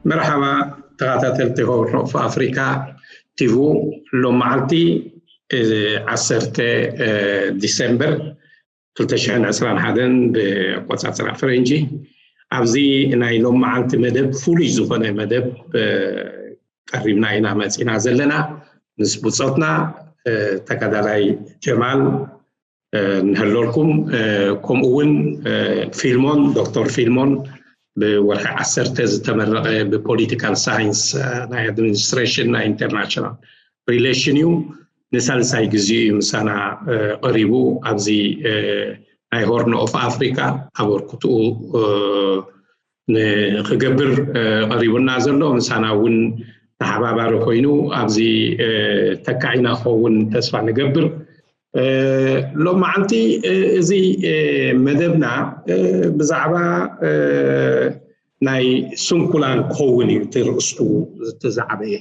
መርሓባ ተኸታተልቲ ሆርን ኦፍ ኣፍሪካ ቲቪ። ሎም መዓልቲ ዓሰርተ ዲሰምበር ክልተ ሽሕን ዕስራን ሓደን ብቆፃፅራ ፈረንጂ ኣብዚ ናይ ሎም መዓልቲ መደብ ፍሉይ ዝኾነ መደብ ቀሪብና ኢና መፂና ዘለና ምስ ብፆትና ተጋዳላይ ጀማል ንህለልኩም። ከምኡ እውን ፊልሞን ዶክተር ፊልሞን ብወርሒ ዓሰርተ ዝተመረቐ ብፖለቲካል ሳይንስ ናይ ኣድሚኒስትሬሽን ናይ ኢንተርናሽናል ሪሌሽን እዩ። ንሳልሳይ ግዜ እዩ ምሳና ቀሪቡ ኣብዚ ናይ ሆርን ኦፍ ኣፍሪካ ኣበርክትኡ ንክገብር ቀሪቡና ዘሎ። ምሳና እውን ተሓባባሪ ኮይኑ ኣብዚ ተካኢና ክኸውን ተስፋ ንገብር። ሎም መዓልቲ እዚ መደብና ብዛዕባ ናይ ስንኩላን ክኸውን እዩ እቲ ርእስቱ ዝተዛዕበየ።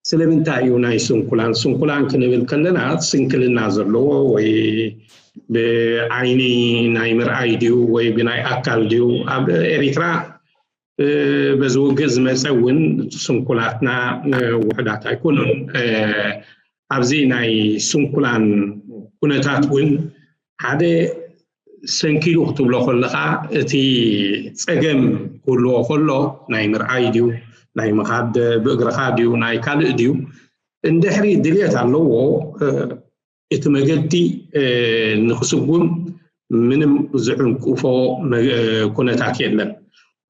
ስለምንታይ እዩ ናይ ስንኩላን? ስንኩላን ክንብል ከለና ስንክልና ዘለዎ ወይ ብዓይኒ ናይ ምርኣይ ድዩ ወይ ብናይ ኣካል ድዩ? ኣብ ኤሪትራ በዚ ውግእ ዝመፀ እውን ስንኩላትና ውሕዳት ኣይኮኑን። ኣብዚ ናይ ስንኩላን ኩነታት እውን ሓደ ሰንኪሉ ክትብሎ ከለኻ እቲ ፀገም ክህልዎ ከሎ ናይ ምርኣይ ድዩ ናይ ምኻድ ብእግርኻ ድዩ ናይ ካልእ ድዩ እንድሕሪ ድልየት ኣለዎ እቲ መገዲ ንክስጉም ምንም ዝዕንቅፎ ኩነታት የለን።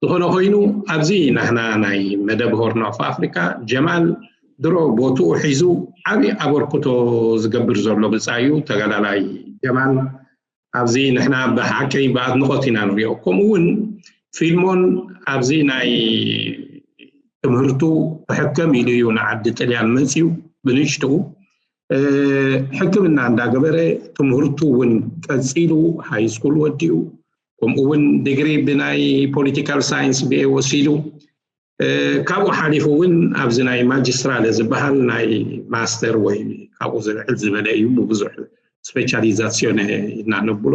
ዝኾነ ኮይኑ ኣብዚ ናህና ናይ መደብ ሆርን ኦፍ ኣፍሪካ ጀማል ድሮ ቦትኡ ሒዙ ዓብዪ ኣበርክቶ ዝገብር ዘሎ ብፃዩ ተጋዳላይ ጀማል ኣብዚ ንሕና ብሓቂ ብኣድንቆት ኢና ንሪኦ። ከምኡ እውን ፊልሞን ኣብዚ ናይ ትምህርቱ ክሕከም ኢሉ እዩ ንዓዲ ጥልያን መፅዩ ብንእሽትኡ ሕክምና እንዳገበረ ትምህርቱ እውን ቀፂሉ ሃይ ስኩል ወዲኡ ከምኡ እውን ዲግሪ ብናይ ፖለቲካል ሳይንስ ብኤ ወሲዱ ካብኡ ሓሊፉ እውን ኣብዚ ናይ ማጅስትራለ ዝበሃል ናይ ማስተር ወይ ካብኡ ዝልዕል ዝበለ እዩ ብዙሕ ስፔሻሊዛሲዮን ኢና ነብሎ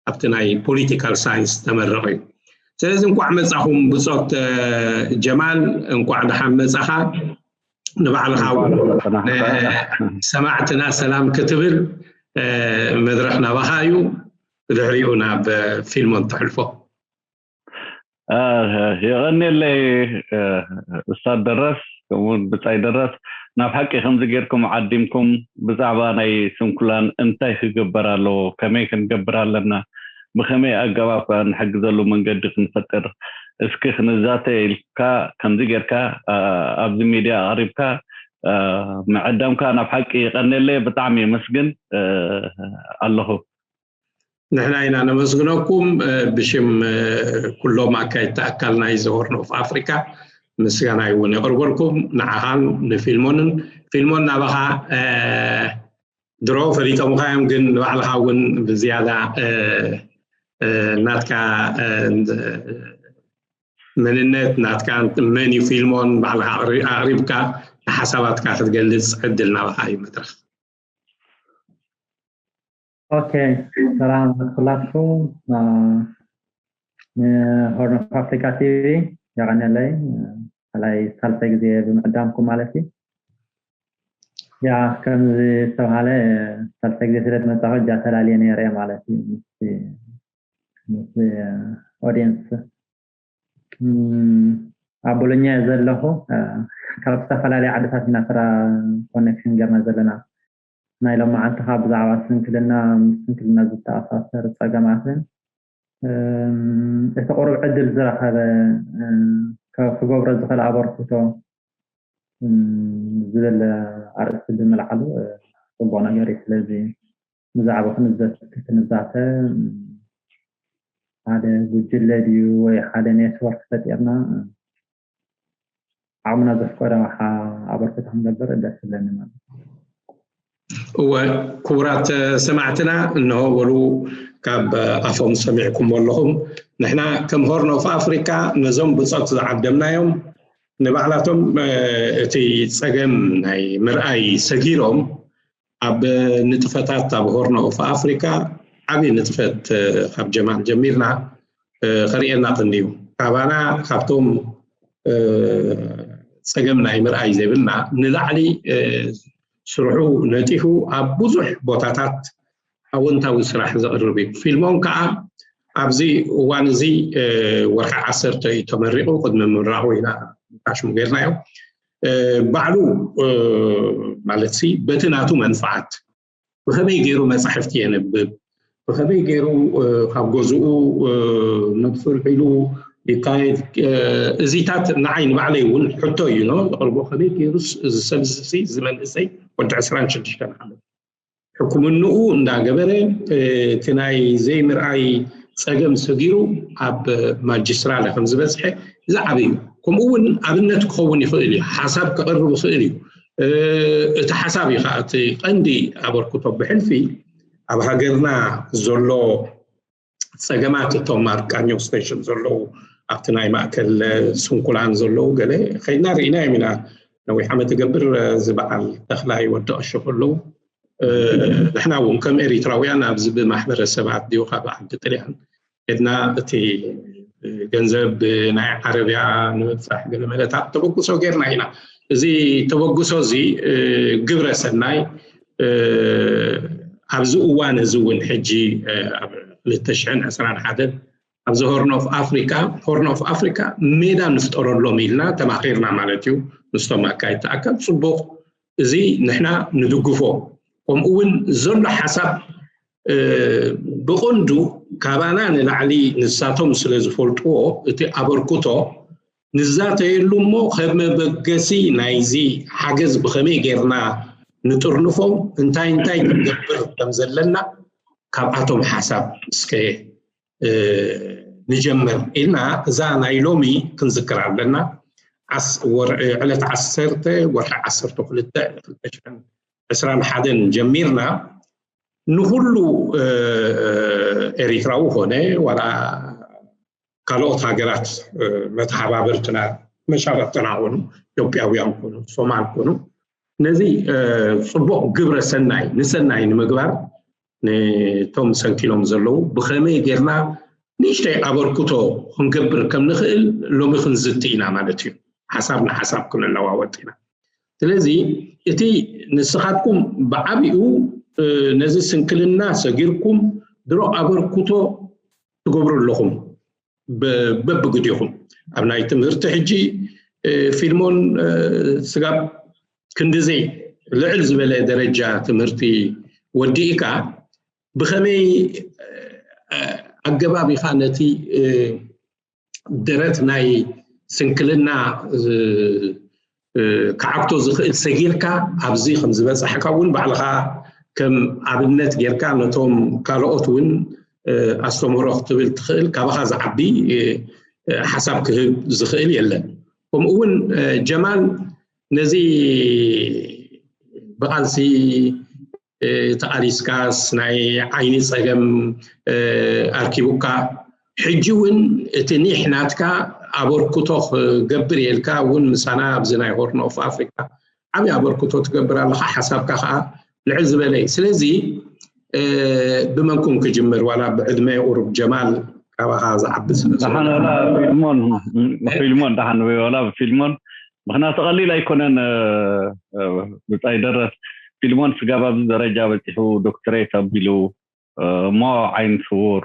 ኣብቲ ናይ ፖለቲካል ሳይንስ ተመረቐ እዩ። ስለዚ እንኳዕ መፃኹም ብፆት ጀማል እንኳዕ ደሓን መፃኻ። ንባዕልኻ ሰማዕትና ሰላም ክትብል መድረኽ ናባኻ እዩ። ብድሕሪኡ ናብ ፊልሞን ተሕልፎ። የቐንየለይ። እስታድ ደረስ ከምኡውን ብፃይ ደረስ ናብ ሓቂ ከምዚ ጌርኩም ዓዲምኩም ብዛዕባ ናይ ስንኩላን እንታይ ክግበር ኣለዎ፣ ከመይ ክንገብር ኣለና፣ ብኸመይ ኣገባብ ከ ንሕግዘሉ መንገዲ ክንፈጥር እስኪ ክንዛተ ኢልካ ከምዚ ጌርካ ኣብዚ ሚድያ ኣቕሪብካ ምዕዳምካ ናብ ሓቂ የቐንየለይ። ብጣዕሚ የመስግን ኣለኹ። ንሕና ኢና ነመስግነኩም ብሽም ኩሎም ኣካይድቲ ኣካል ናይ ዘወርኖ ኦፍ ኣፍሪካ ምስጋና እውን የቕርበልኩም ንዓኻን ንፊልሞንን። ፊልሞን ናባኻ ድሮ ፈሊጦምኻ እዮም ግን ንባዕልኻ እውን ብዝያዳ ናትካ መንነት ናትካ መን እዩ ፊልሞን ባዕልኻ ኣቕሪብካ ንሓሳባትካ ክትገልፅ ዕድል ናባኻ እዩ መድረኽ። ኦኬ ሰላም ንኩላትኩም ንሆርን ኦፍ ኣፍሪካ ቲቪ የቐንየለይ ካልኣይ ሳልሳይ ግዜ ብምዕዳምኩም ማለት እዩ። ያ ከምዚ ዝተባሃለ ሳልሳይ ግዜ ስለ ዝመፃኹ እጃ ተላልየ ነይረ ማለት እዩ ምስ ኦዲየንስ ኣብ ቦሎኛ እየ ዘለኹ። ካብ ዝተፈላለዩ ዓድታት ኢና ስራ ኮኔክሽን ገርና ዘለና። ናይ ሎማዓንቲ ከዓ ብዛዕባ ስንክልና ምስ ስንክልና ዝተኣሳሰር ፀገማትን እቲ ቁሩብ ዕድል ዝረኸበ ክገብሮ ዝኽእል ኣበርክቶ ዝብል ኣርእስቲ ብምልዓሉ ፅቡቕ ነገር እዩ። ስለዚ ብዛዕባ ክንዘት ክንዛተ ሓደ ጉጅለ ድዩ ወይ ሓደ ኔትወርክ ፈጢርና ዓቕምና ዘፍቀዶ ኣበርክቶ ክንገብር ደስ ዝብለኒ ማለት እዩ። እወ ክቡራት ሰማዕትና እንሆ በሉ ካብ ኣፎም ሰሚዕኩም ኣለኹም። ንሕና ከም ሆርን ኦፍ ኣፍሪካ ነዞም ብፆት ዝዓደምናዮም ንባዕላቶም እቲ ፀገም ናይ ምርኣይ ሰጊሮም ኣብ ንጥፈታት ኣብ ሆርን ኦፍ ኣፍሪካ ዓብዪ ንጥፈት ካብ ጀማል ጀሚርና ከርእየና ቀንዲ እዩ። ካባና ካብቶም ጸገም ናይ ምርኣይ ዘይብልና፣ ንላዕሊ ስርሑ ነጢፉ ኣብ ብዙሕ ቦታታት ኣወንታዊ ስራሕ ዘቕርብ እዩ። ፊልሞን ከዓ ኣብዚ እዋን እዚ ወርሒ ዓሰርተ እዩ ተመሪቑ። ቅድሚ ምምራቑ ኢና ሽሙ ጌርናዮ። ባዕሉ ማለት ሲ በቲ ናቱ መንፍዓት ብኸመይ ገይሩ መጻሕፍቲ የንብብ፣ ብኸመይ ገይሩ ካብ ገዝኡ ነብሱ ልዒሉ ይካየድ፣ እዚታት ንዓይ ንባዕለይ እውን ሕቶ እዩ ኖ ዘቕርቦ። ከመይ ገይሩስ እዚ ሰብ እዚ፣ እዚ መንእሰይ ወዲ ዕስራን ሽዱሽተን ዓመት ሕክምንኡ እንዳገበረ እቲ ናይ ዘይምርኣይ ጸገም ሰጊሩ ኣብ ማጅስትራለ ከም ዝበጽሐ ዝዓበ እዩ። ከምኡ እውን ኣብነት ክኸውን ይኽእል እዩ፣ ሓሳብ ክቕርብ ይኽእል እዩ። እቲ ሓሳብ እዩ ከዓ እቲ ቀንዲ ኣበርክቶ። ብሕልፊ ኣብ ሃገርና ዘሎ ጸገማት፣ እቶም ኣብ ቃኘው ስቴሽን ዘለዉ፣ ኣብቲ ናይ ማእከል ስንኩላን ዘለዉ ገለ ከይድና ርኢናዮም ኢና። ነዊሕ ዓመት እገብር፣ እዚ በዓል ተኽላይ ወዲ ቀሺ ከለዉ፣ ንሕና እውን ከም ኤሪትራውያን ኣብዚ ብማሕበረሰባት ድዩ ካብ ዓዲ ጥልያን ከድና እቲ ገንዘብ ብናይ ዓረብያ ንምብፃሕ ገለ መለታት ተበግሶ ጌርና ኢና። እዚ ተበግሶ እዚ ግብረ ሰናይ ኣብዚ እዋን እዚ እውን ሕጂ ኣብ ክልተ ሽሕን ዕስራን ሓደን ኣብዚ ሆርን ኦፍ ኣፍሪካ፣ ሆርን ኦፍ ኣፍሪካ ሜዳ ንፍጠረሎም ኢልና ተማኺርና ማለት እዩ። ምስቶም ኣካይድቲ ኣካል ጽቡቕ፣ እዚ ንሕና ንድግፎ። ከምኡ እውን ዘሎ ሓሳብ ብቕንዱ ካባና ንላዕሊ ንሳቶም ስለ ዝፈልጥዎ፣ እቲ ኣበርክቶ ንዛተየሉ እሞ ከም መበገሲ ናይዚ ሓገዝ ብኸመይ ጌርና ንጥርንፎ፣ እንታይ እንታይ ክንገብር ከም ዘለና ካብኣቶም ሓሳብ እስከ ንጀምር ኢልና እዛ ናይ ሎሚ ክንዝክር ኣለና። ዕለት ዓሰርተ ወርሒ ዓሰርተ ክልተ ክልተ ሽሕን ዕስራን ሓደን ጀሚርና ንኹሉ ኤሪትራዊ ኾነ ዋላ ካልኦት ሃገራት መተሓባበርትና መሻረክትና ኮኑ፣ ኢትዮጵያውያን ኮኑ፣ ሶማል ኮኑ፣ ነዚ ጽቡቕ ግብረ ሰናይ ንሰናይ ንምግባር ንቶም ሰንኪሎም ዘለዉ ብኸመይ ጌርና ንእሽተይ ኣበርክቶ ክንገብር ከም ንኽእል ሎሚ ክንዝቲ ኢና ማለት እዩ። ሓሳብ ንሓሳብ ክንለዋወጥ ኢና። ስለዚ እቲ ንስኻትኩም ብዓቢኡ ነዚ ስንክልና ሰጊርኩም ድሮ ኣበርክቶ ትገብሩ ኣለኹም በብግዲኹም ኣብ ናይ ትምህርቲ ሕጂ ፊልሞን ስጋብ ክንድዚ ልዕል ዝበለ ደረጃ ትምህርቲ ወዲእካ ብኸመይ ኣገባብ ኢኻ ነቲ ደረት ናይ ስንክልና ክዓግቶ ዝኽእል ሰጊርካ ኣብዚ ከም ዝበፃሕካ እውን ባዕልኻ ከም ኣብነት ጌርካ ነቶም ካልኦት እውን ኣስተምህሮ ክትብል ትኽእል። ካባኻ ዝዓቢ ሓሳብ ክህብ ዝኽእል የለን። ከምኡ እውን ጀማል ነዚ ብቓልሲ ተቓሊስካስ ናይ ዓይኒ ጸገም ኣርኪቡካ፣ ሕጂ እውን እቲ ኒሕ ናትካ ኣበርክቶ ክገብር የልካ እውን ምሳና ኣብዚ ናይ ሆርን ኦፍ ኣፍሪካ ዓብዪ ኣበርክቶ ትገብር ኣለኻ። ሓሳብካ ከዓ ልዕል ዝበለ እዩ። ስለዚ ብመንኩም ክጅምር ዋላ ብዕድመ ቁሩብ ጀማል ካባኻ ዝዓቢ ስለ ዝኾነ። ዳሓን ወላ ፊልሞን ፊልሞን ዳሓን ወይ ወላ ፊልሞን ምክንያቱ ቀሊል ኣይኮነን። ብጻይ ደረስ ፊልሞን ስጋብ ኣብዚ ደረጃ በጺሑ ዶክትሬት ኣቢሉ እሞ ዓይን ስውር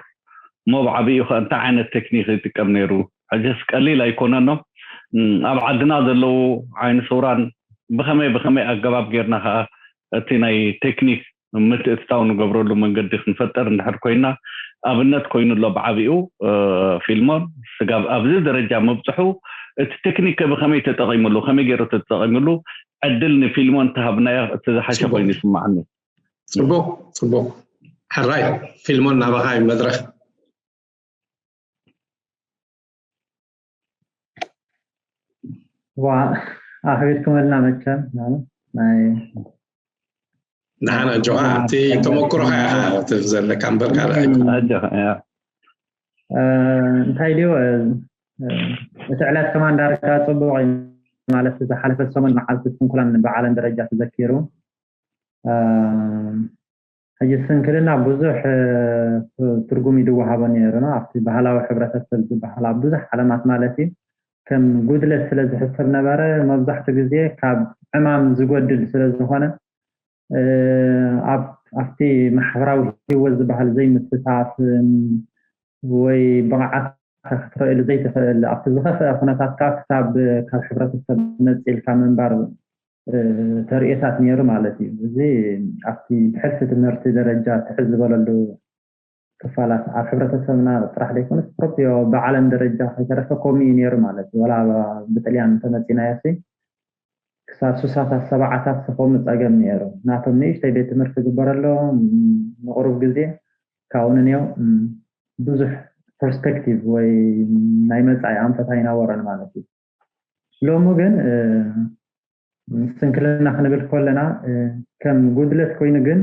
እሞ ብዓብኡ ከ እንታይ ዓይነት ቴክኒክ ይጥቀም ነይሩ? ሕጅስ ቀሊል ኣይኮነኖ። ኣብ ዓድና ዘለዉ ዓይን ስውራን ብኸመይ ብኸመይ ኣገባብ ጌርና ከኣ እቲ ናይ ቴክኒክ ምትእትታው ንገብረሉ መንገዲ ክንፈጥር እንድሕር ኮይና ኣብነት ኮይኑ ኣሎ ብዓቢኡ ፊልሞን ስጋብ ኣብዚ ደረጃ ምብፅሑ እቲ ቴክኒክ ብኸመይ ተጠቒምሉ ከመይ ገይሩ ተጠቒምሉ ዕድል ንፊልሞን ተሃብናዮ እቲ ዝሓሸ ኮይኑ ይስማዓኒ። ፅቡቅ ፅቡቅ ሕራይ ፊልሞን ናባኻ እዩ መድረክ። ዋ ኣኽቢርኩመልና መቸም ናይ ንዓና ጆኻ እቲ ተመክሮኻ ኢኻ ትብል ዘለካ እምበር ካልእ ኣይኮነን። እንታይ ድዩ እቲ ዕለት ከማን ዳርጋ ፅቡቕ እዩ ማለት ዝሓለፈ ሰሙን መዓልቲ ስንኩላን ብዓለም ደረጃ ተዘኪሩ። ሕጂ ስንክልና ብዙሕ ትርጉም ይድወሃቦ ነይሩ ነው ኣብቲ ባህላዊ ሕብረተሰብ ዝበሃል ኣብ ብዙሕ ዓለማት ማለት እዩ። ከም ጉድለት ስለ ዝሕሰብ ነበረ። መብዛሕትኡ ግዜ ካብ ዕማም ዝጎድል ስለ ዝኾነ፣ እ፣ ኣብ-፣ ኣብቲ ማሕበራዊ ህይወት ዝበሃል ዘይምስታፍ ወይ ብቕዓት ክትረእየሉ ዘይትኽእል፣ ኣብቲ ዝኸፍአ ኩነታት ከዓ ክሳብ ካብ ሕብረተሰብ ነፂልካ ምንባር፣ እ፣ ተርእዮታት ነይሩ ማለት እዩ። እዚ ኣብቲ ብሕልፊ ትምህርቲ ደረጃ ትሕት ዝበለሉ ክፋላት ኣብ ሕብረተሰብና ጥራሕ ዘይኮነስ ፕሮፕዮ ብዓለም ደረጃ ከይተረፈ ከምኡ እዩ ነይሩ ማለት እዩ። ወላ ብጥልያን እንተመፂናዮ ሲ ክሳብ ሱሳታት ሰብዓታት ዝኸውን ጸገም ነይሩ። ናቶም ንእሽተይ ቤት ትምህርቲ ዝግበረሎም ንቕሩብ ግዜ ካብኡ ንንየው ብዙሕ ፐርስፔክቲቭ ወይ ናይ መጻኢ ኣንፈት ኣይነበረን ማለት እዩ። ሎሚ ግን፣ እ፣ ስንክልና ክንብል ከለና፣ እ፣ ከም ጉድለት ኮይኑ ግን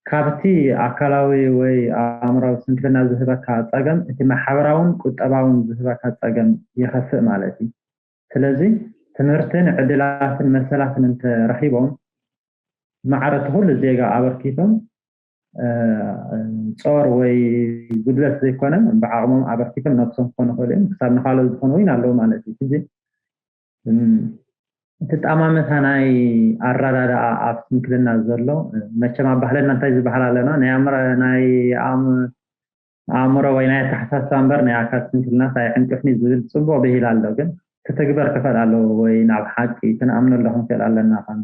ካብቲ ኣካላዊ ወይ ኣእምራዊ ስንክልና ዝህበካ ጸገም እቲ ማሕበራውን ቁጠባውን ዝህበካ ጸገም ይኸፍእ ማለት እዩ። ስለዚ ትምህርትን ዕድላትን መሰላትን እንተረኺቦም ማዕረ እቲ ኩሉ ዜጋ ኣበርኪቶም፣ እ፣ ጾር ወይ ጉድለት ዘይኮነ ብዓቕሞም ኣበርኪቶም ነብሶም ክኾኑ ይኽእሉ እዮም። ክሳብ ንኻልኦት ዝኾኑ እውን ኣለዉ ማለት እዩ። ሕጂ፣ እም፣ እቲ ጠማመታ ናይ ኣረዳድኣ ኣብ ስንክልና ዘሎ፣ እ፣ መቸም ኣብ ባህልና እንታይ ዝበሃል ኣለና? ናይ ኣምረ-፣ ናይ ኣም-፣ ኣእምሮ ወይ ናይ ኣተሓሳስባ እምበር ናይ ኣካል ስንክልናስ ኣይዕንቅፍኒ ዝብል ጽቡቕ ብሂል ኣሎ። ግን ክትግበር ክኽእል ኣለዎ ወይ ናብ ሓቂ ክንኣምነሉ ክንክእል ኣለና። ከም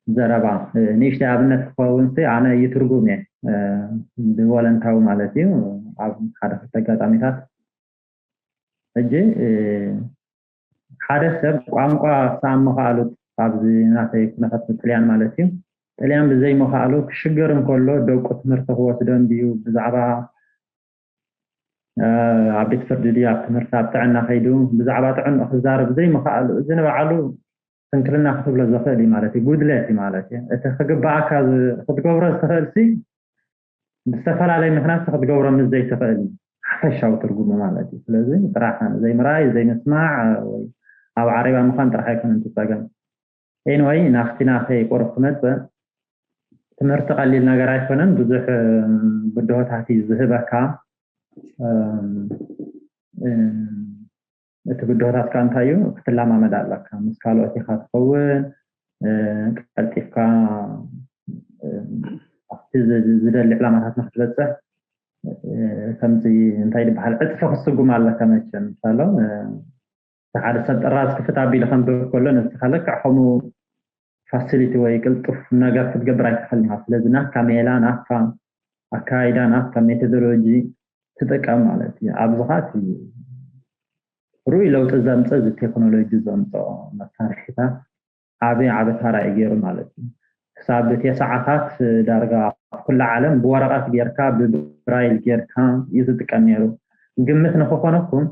ዘረባ፣ እ፣ ንእሽተይ ኣብነት ክኸውን ሲ ኣነ እዩ ትርጉም እየ፣ እ፣ ብቮለንታዊ ማለት እዩ። ኣብ ሓደ ክልተ ኣጋጣሚታት ሕጂ፣ እ፣ ሓደ ሰብ ቋንቋ ክሰኣም ምኽኣሉ ኣብዚ ናተይ ኩነታት ጥልያን ማለት እዩ። ጥልያን ብዘይ ምኽኣሉ ክሽገር እንከሎ ደቁ ትምህርቲ ክወስዶ እንድዩ ብዛዕባ፣ እ፣ ኣብ ቤት ፍርዲ ድዩ ኣብ ትምህርቲ ኣብ ጥዕና ከይዱ ብዛዕባ ጥዕንኡ ክዛረብ ዘይምኽኣሉ እዚ ንባዕሉ ስንክልና ክትብሎ ዘኽእል እዩ ማለት እዩ። ጉድለት እዩ ማለት እዩ። እቲ ክግባኣካ ዝ-፣ ክትገብሮ ዝኽእል ሲ ብዝተፈላለየ ምኽንያት ክትገብሮ ምስ ዘይትኽእል እዩ ሓፈሻዊ ትርጉሙ ማለት እዩ። ስለዚ ጥራሕ ዘይምርኣይ፣ ዘይምስማዕ ወይ ኣብ ዓሬባ ምዃን ጥራሕ ኣይኮነን እቲ ጸገም። ኤኒወይ ናኽቲ ናተይ ቁሩብ ክመጽእ ትምህርቲ ቀሊል ነገር ኣይኮነን። ብዙሕ፣ እ፣ ብድሆታት እዩ ዝህበካ። እም፣ እም፣ እቲ ብድሆታት ከዓ እንታይ እዩ? ክትለማመድ ኣለካ። ምስ ካልኦት ኢኻ ትኸውን፣ እ፣ ቀልጢፍካ፣ እ፣ ኣብቲ ዝ-፣ ዝ-፣ ዝደሊ ዕላማታት ንክትበፅሕ፣ እ፣ ከምዚ እንታይ ዝበሃል ዕፅፊ ክትስጉም ኣለካ መቸም። ምሳሎ፣ እ፣ ሓደ ሰብ ጥራዝ ክፍት ኣቢሉ ከንብብ ከሎ ንስኻ ልክዕ ከምኡ ፋሲሊቲ ወይ ቅልጡፍ ነገር ክትገብር ኣይትኽእልን ኢኻ። ስለዚ ናትካ ሜላ፣ ናትካ ኣካይዳ፣ ናትካ ሜቶዶሎጂ ትጥቀም ማለት እዩ። ኣብዚ ኸዓ እቲ ርኡይ ለውጢ ዘምፅእ እዚ ቴክኖሎጂ ዘምፅኦ መሳርሒታት ዓቢ ዓቢ ታራ እዩ ገይሩ ማለት እዩ። ክሳብ ቴስዓታት ዳርጋ ኣብ ኩላ ዓለም ብወረቐት ጌርካ ብብራይል ጌርካ እዩ ዝጥቀም ነይሩ። ግምት ንክኾነኩም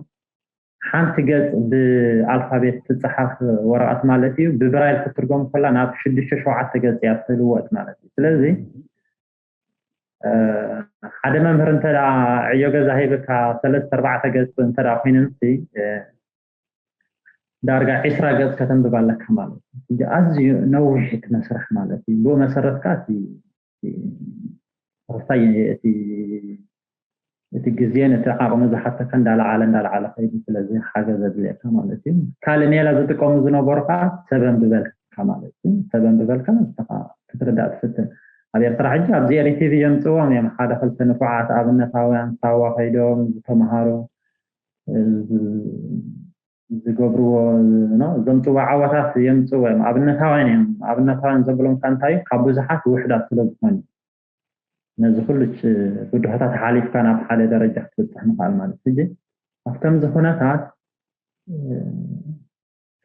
ሓንቲ ገጽ ብኣልፋቤት ትጽሓፍ ወረቐት ማለት እዩ። ብብራይል ክትትርጎም ከላ ናብ ሽዱሽተ ሸውዓተ ገጽ እያ ትልወጥ ማለት እዩ። ስለዚ፣ እ፣ ሓደ መምህር እንተ ደኣ ዕዮ ገዛ ሂብካ ሰለስተ ኣርባዕተ ገጽ እንተ ደኣ ኮይነንሲ፣ እ፣ ዳርጋ ዒስራ ገጽ ከተንብብ ኣለካ ማለት እዩ። ሕጂ ኣዝዩ ነዊሕ እቲ መስርሕ ማለት እዩ። ብኡ መሰረት ከኣ እቲ፣ እቲ፣ ተኸስታይ እቲ፣ እቲ ግዜን እቲ ዓቕሚ ዝሓተካ እንዳለዓለ፣ እንዳለዓለ ከይዱ፣ ስለዚ ሓገዝ ኣድልየካ ማለት እዩ። ካልእ ሜላ ዝጥቀሙ ዝነበሩ ከኣ ሰብ ኣንብበልካ ማለት እዩ። ሰብ ኣንብበልካ ንስኻ ክትርዳእ ትፍትን። ኣብ ኤርትራ ሕጂ ኣብዚ ኤሪ ቲቪ የምጽዎም እዮም። ሓደ ክልተ ንፉዓት ኣብነታውያን ሳዋ ከይዶም ዝተምሃሩ፣ እ፣ ዝ-፣ ዝገብርዎ፣ ኖ፣ ዘምጽዎ ዓወታት የምጽዎ እዮም። ኣብነታውያን እዮም። ኣብነታውያን ዘብሎም ከ እንታይ እዩ? ካብ ብዙሓት ውሑዳት ስለ ዝኾኑ። ነዚ ኩሉ ች-፣ ብድሆታት ሓሊፍካ ናብ ሓደ ደረጃ ክትበጽሕ ምኽኣል ማለት እዩ። ሕጂ ኣብ ከምዚ ኩነታት፣ እ፣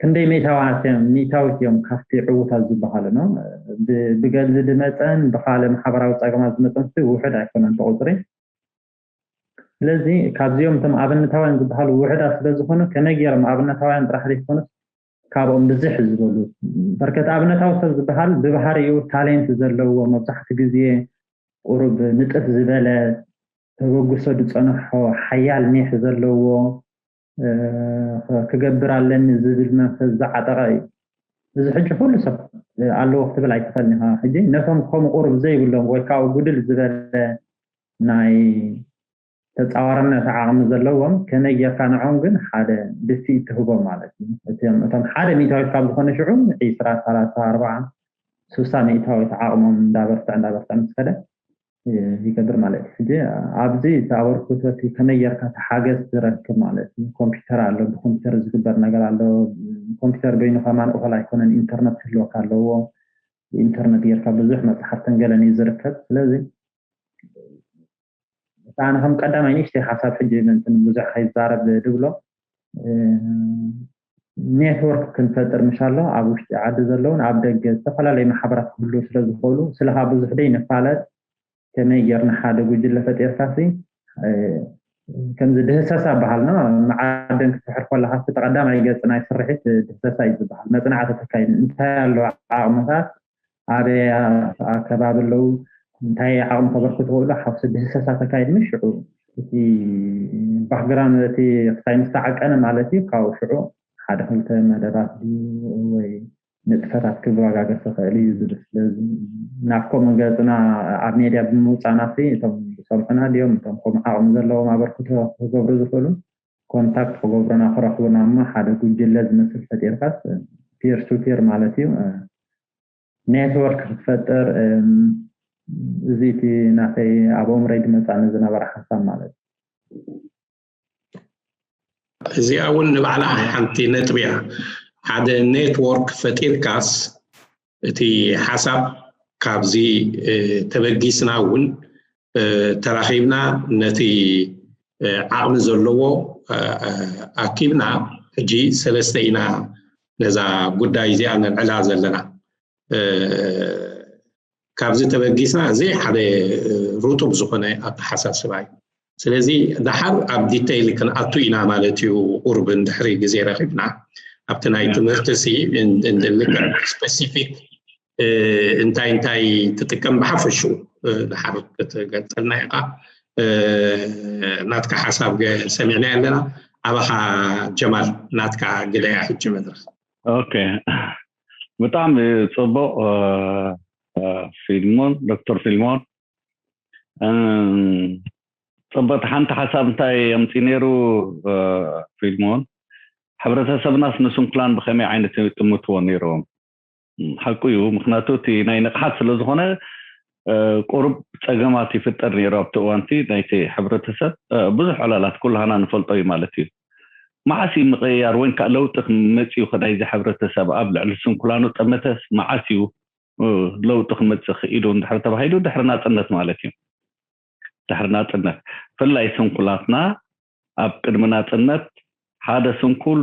ክንደይ ሚእታውያን እዮም፣ ሚእታዊት እዮም ካብቲ ዕዉታት ዝበሃሉ፣ ኖ? ብ-፣ ብገልዚ ዝመጸን ብኻልእ ማሕበራዊ ጸገማት ዝመጸን ውሑድ ኣይኮነን እቲ ቁጽሪ። ስለዚ ካብዚኦም እቶም ኣብነታውያን ዝበሃሉ ውሑዳት ስለ ዝኾኑ ከመይ ገይሮም ኣብነታውያን ጥራሕ ዘይኮኑስ ካብኦም ብዝሕ ዝበሉ በርከት ኣብነታዊ ሰብ ዝበሃል ብባህሪኡ ታሌንት ዘለዎ መብዛሕትኡ ግዜ ቁሩብ ንጥፍ ዝበለ ተበግሶ ዝጸንሖ ሓያል ኒሕ ዘለዎ፣ እ፣ ክገብር ኣለኒ ዝብል መንፈስ ዝዓጠቐ እዩ። እዚ ሕጂ ኩሉ ሰብ፣ እ፣ ኣለዎ ክትብል ኣይትኽእልን ኢኻ። ሕጂ ነቶም ከምኡ ቁሩብ ዘይብሎም ወይ ካብኡ ጉድል ዝበለ ናይ ተፃዋርነት ዓቕሚ ዘለዎም ከመይ ጌርካ ንዖም ግን ሓደ ድፊ ትህቦም ማለት እዩ። እቶም ሓደ ሚእታዊት ካብ ዝኾነ ሽዑ ዒስራ፣ ሰላሳ፣ ኣርባዓ፣ ስሳ ሚእታዊት ዓቕሞም እንዳበርትዕ እንዳበርትዕ ምስ ከደ ይገብር ማለት እዩ። ሕጂ ኣብዚ እቲ ኣበርክቶ እቲ ከመይ ጌርካ እቲ ሓገዝ ዝረክብ ማለት እዩ። ኮምፒውተር ኣሎ፣ ብኮምፒውተር ዝግበር ነገር ኣሎ። ኮምፒውተር በይኑ ከማን እኹል ኣይኮነን፣ ኢንተርነት ክህልወካ ኣለዎ። ኢንተርነት ጌርካ ብዙሕ መፅሓፍትን ገለን እዩ ዝርከብ። ስለዚ ኣነ ከም ቀዳማይ ንእሽተይ ሓሳብ ሕጂ ምንትን ብዙሕ ከይዛረብ ድብሎ ኔትወርክ ክንፈጥር ምሻሎ ኣብ ውሽጢ ዓዲ ዘለውን ኣብ ደገ ዝተፈላለዩ ማሕበራት ክህልው ስለ ዝኽእሉ ስለካ ብዙሕ ደይ ንፋለጥ ከመይ ጌርና ሓደ ጉጅለ ፈጢርካ ሲ ከምዚ ድህሰሳ በሃልና መዓደን ክትፍሕር ከለካ እቲ ቀዳማይ ገጽ ናይ ስርሒት ድህሰሳ እዩ ዝበሃል። መጽናዕቲ ተካይድ እንታይ ኣሎ ዓቕምታት ኣበይ ኣከባቢ ኣለዉ እንታይ ዓቕሚ ከበርክቱ ክእሉ ሓውሲ ድህሰሳ ተካይድ ምሽ ሽዑ እቲ ባክግራውንድ እቲ ክሳይ ምስተዓቀነ ማለት እዩ ካብኡ ሽዑ ሓደ ክልተ መደባት ድዩ ወይ ንጥፈታት ክበጋገስ ይኽእል እዩ ዝብል ስለዚ ናብ ከምኡ ገፅና ኣብ ሜድያ ብምውፃእና ሲ እቶም ዝሰምዑና ድዮም እቶም ከምኡ ዓቕሚ ዘለዎም ኣበርክቶ ክገብሩ ዝኽእሉ ኮንታክት ክገብሩና ክረኽቡና እሞ ሓደ ጉጅለ ዝመስል ፈጢርካስ ፒር ቱ ፒር ማለት እዩ ኔትወርክ ክትፈጥር እዚ እቲ ናተይ ኣብ ኦምረይ ድመፃኒ ዝነበረ ሓሳብ ማለት እዩ እዚኣ እውን ንባዕላ ሓንቲ ነጥቢ እያ ሓደ ኔትወርክ ፈጢርካስ እቲ ሓሳብ ካብዚ ተበጊስና እውን ተራኺብና ነቲ ዓቕሚ ዘለዎ ኣኪብና ሕጂ ሰለስተ ኢና ነዛ ጉዳይ እዚኣ ነልዕላ ዘለና ካብዚ ተበጊስና እዚ ሓደ ሩጡብ ዝኾነ ኣተሓሳስባ እዩ ስለዚ ደሓር ኣብ ዲተይል ክንኣቱ ኢና ማለት እዩ ቁርብ እንድሕሪ ግዜ ረኺብና ኣብቲ ናይ ትምህርቲ ሲ እንድልክዕ ስፔሲፊክ እንታይ እንታይ ትጥቀም ብሓፈሹ ደሓር ክትገልፀልና ኢኻ ናትካ ሓሳብ ሰሚዕና ኣለና ኣባኻ ጀማል ናትካ ግደያ ሕጂ መድረክ ኦኬ ብጣዕሚ ፅቡቅ ፊልሞን ዶክተር ፊልሞን ፅብቅቲ ሓንቲ ሓሳብ እንታይ ኣምፂ ነይሩ ፊልሞን ሕብረተሰብናስ ንስንኩላን ብከመይ ዓይነት ይጥምትዎ ነይሮም ሓቁ እዩ ምክንያቱ እቲ ናይ ንቕሓት ስለዝኮነ ቁሩብ ፀገማት ይፍጠር ነይሩ ኣብቲ እዋንቲ ናይቲ ሕብረተሰብ ብዙሕ ዕላላት ኩላሃና ንፈልጦ እዩ ማለት እዩ መዓስ እዩ ምቅያር ወይ ከዓ ለውጢ ክመፅኡ ከናይዚ ሕብረተሰብ ኣብ ልዕሊ ስንኩላኑ ጠመተስ መዓስ እዩ ለውጢ ክመፅእ ክኢሉ እንድሕር ተባሂሉ ድሕሪ ናፅነት ማለት እዩ ድሕሪ ናፅነት ፍላይ ስንኩላትና ኣብ ቅድሚ ናፅነት ሓደ ስንኩል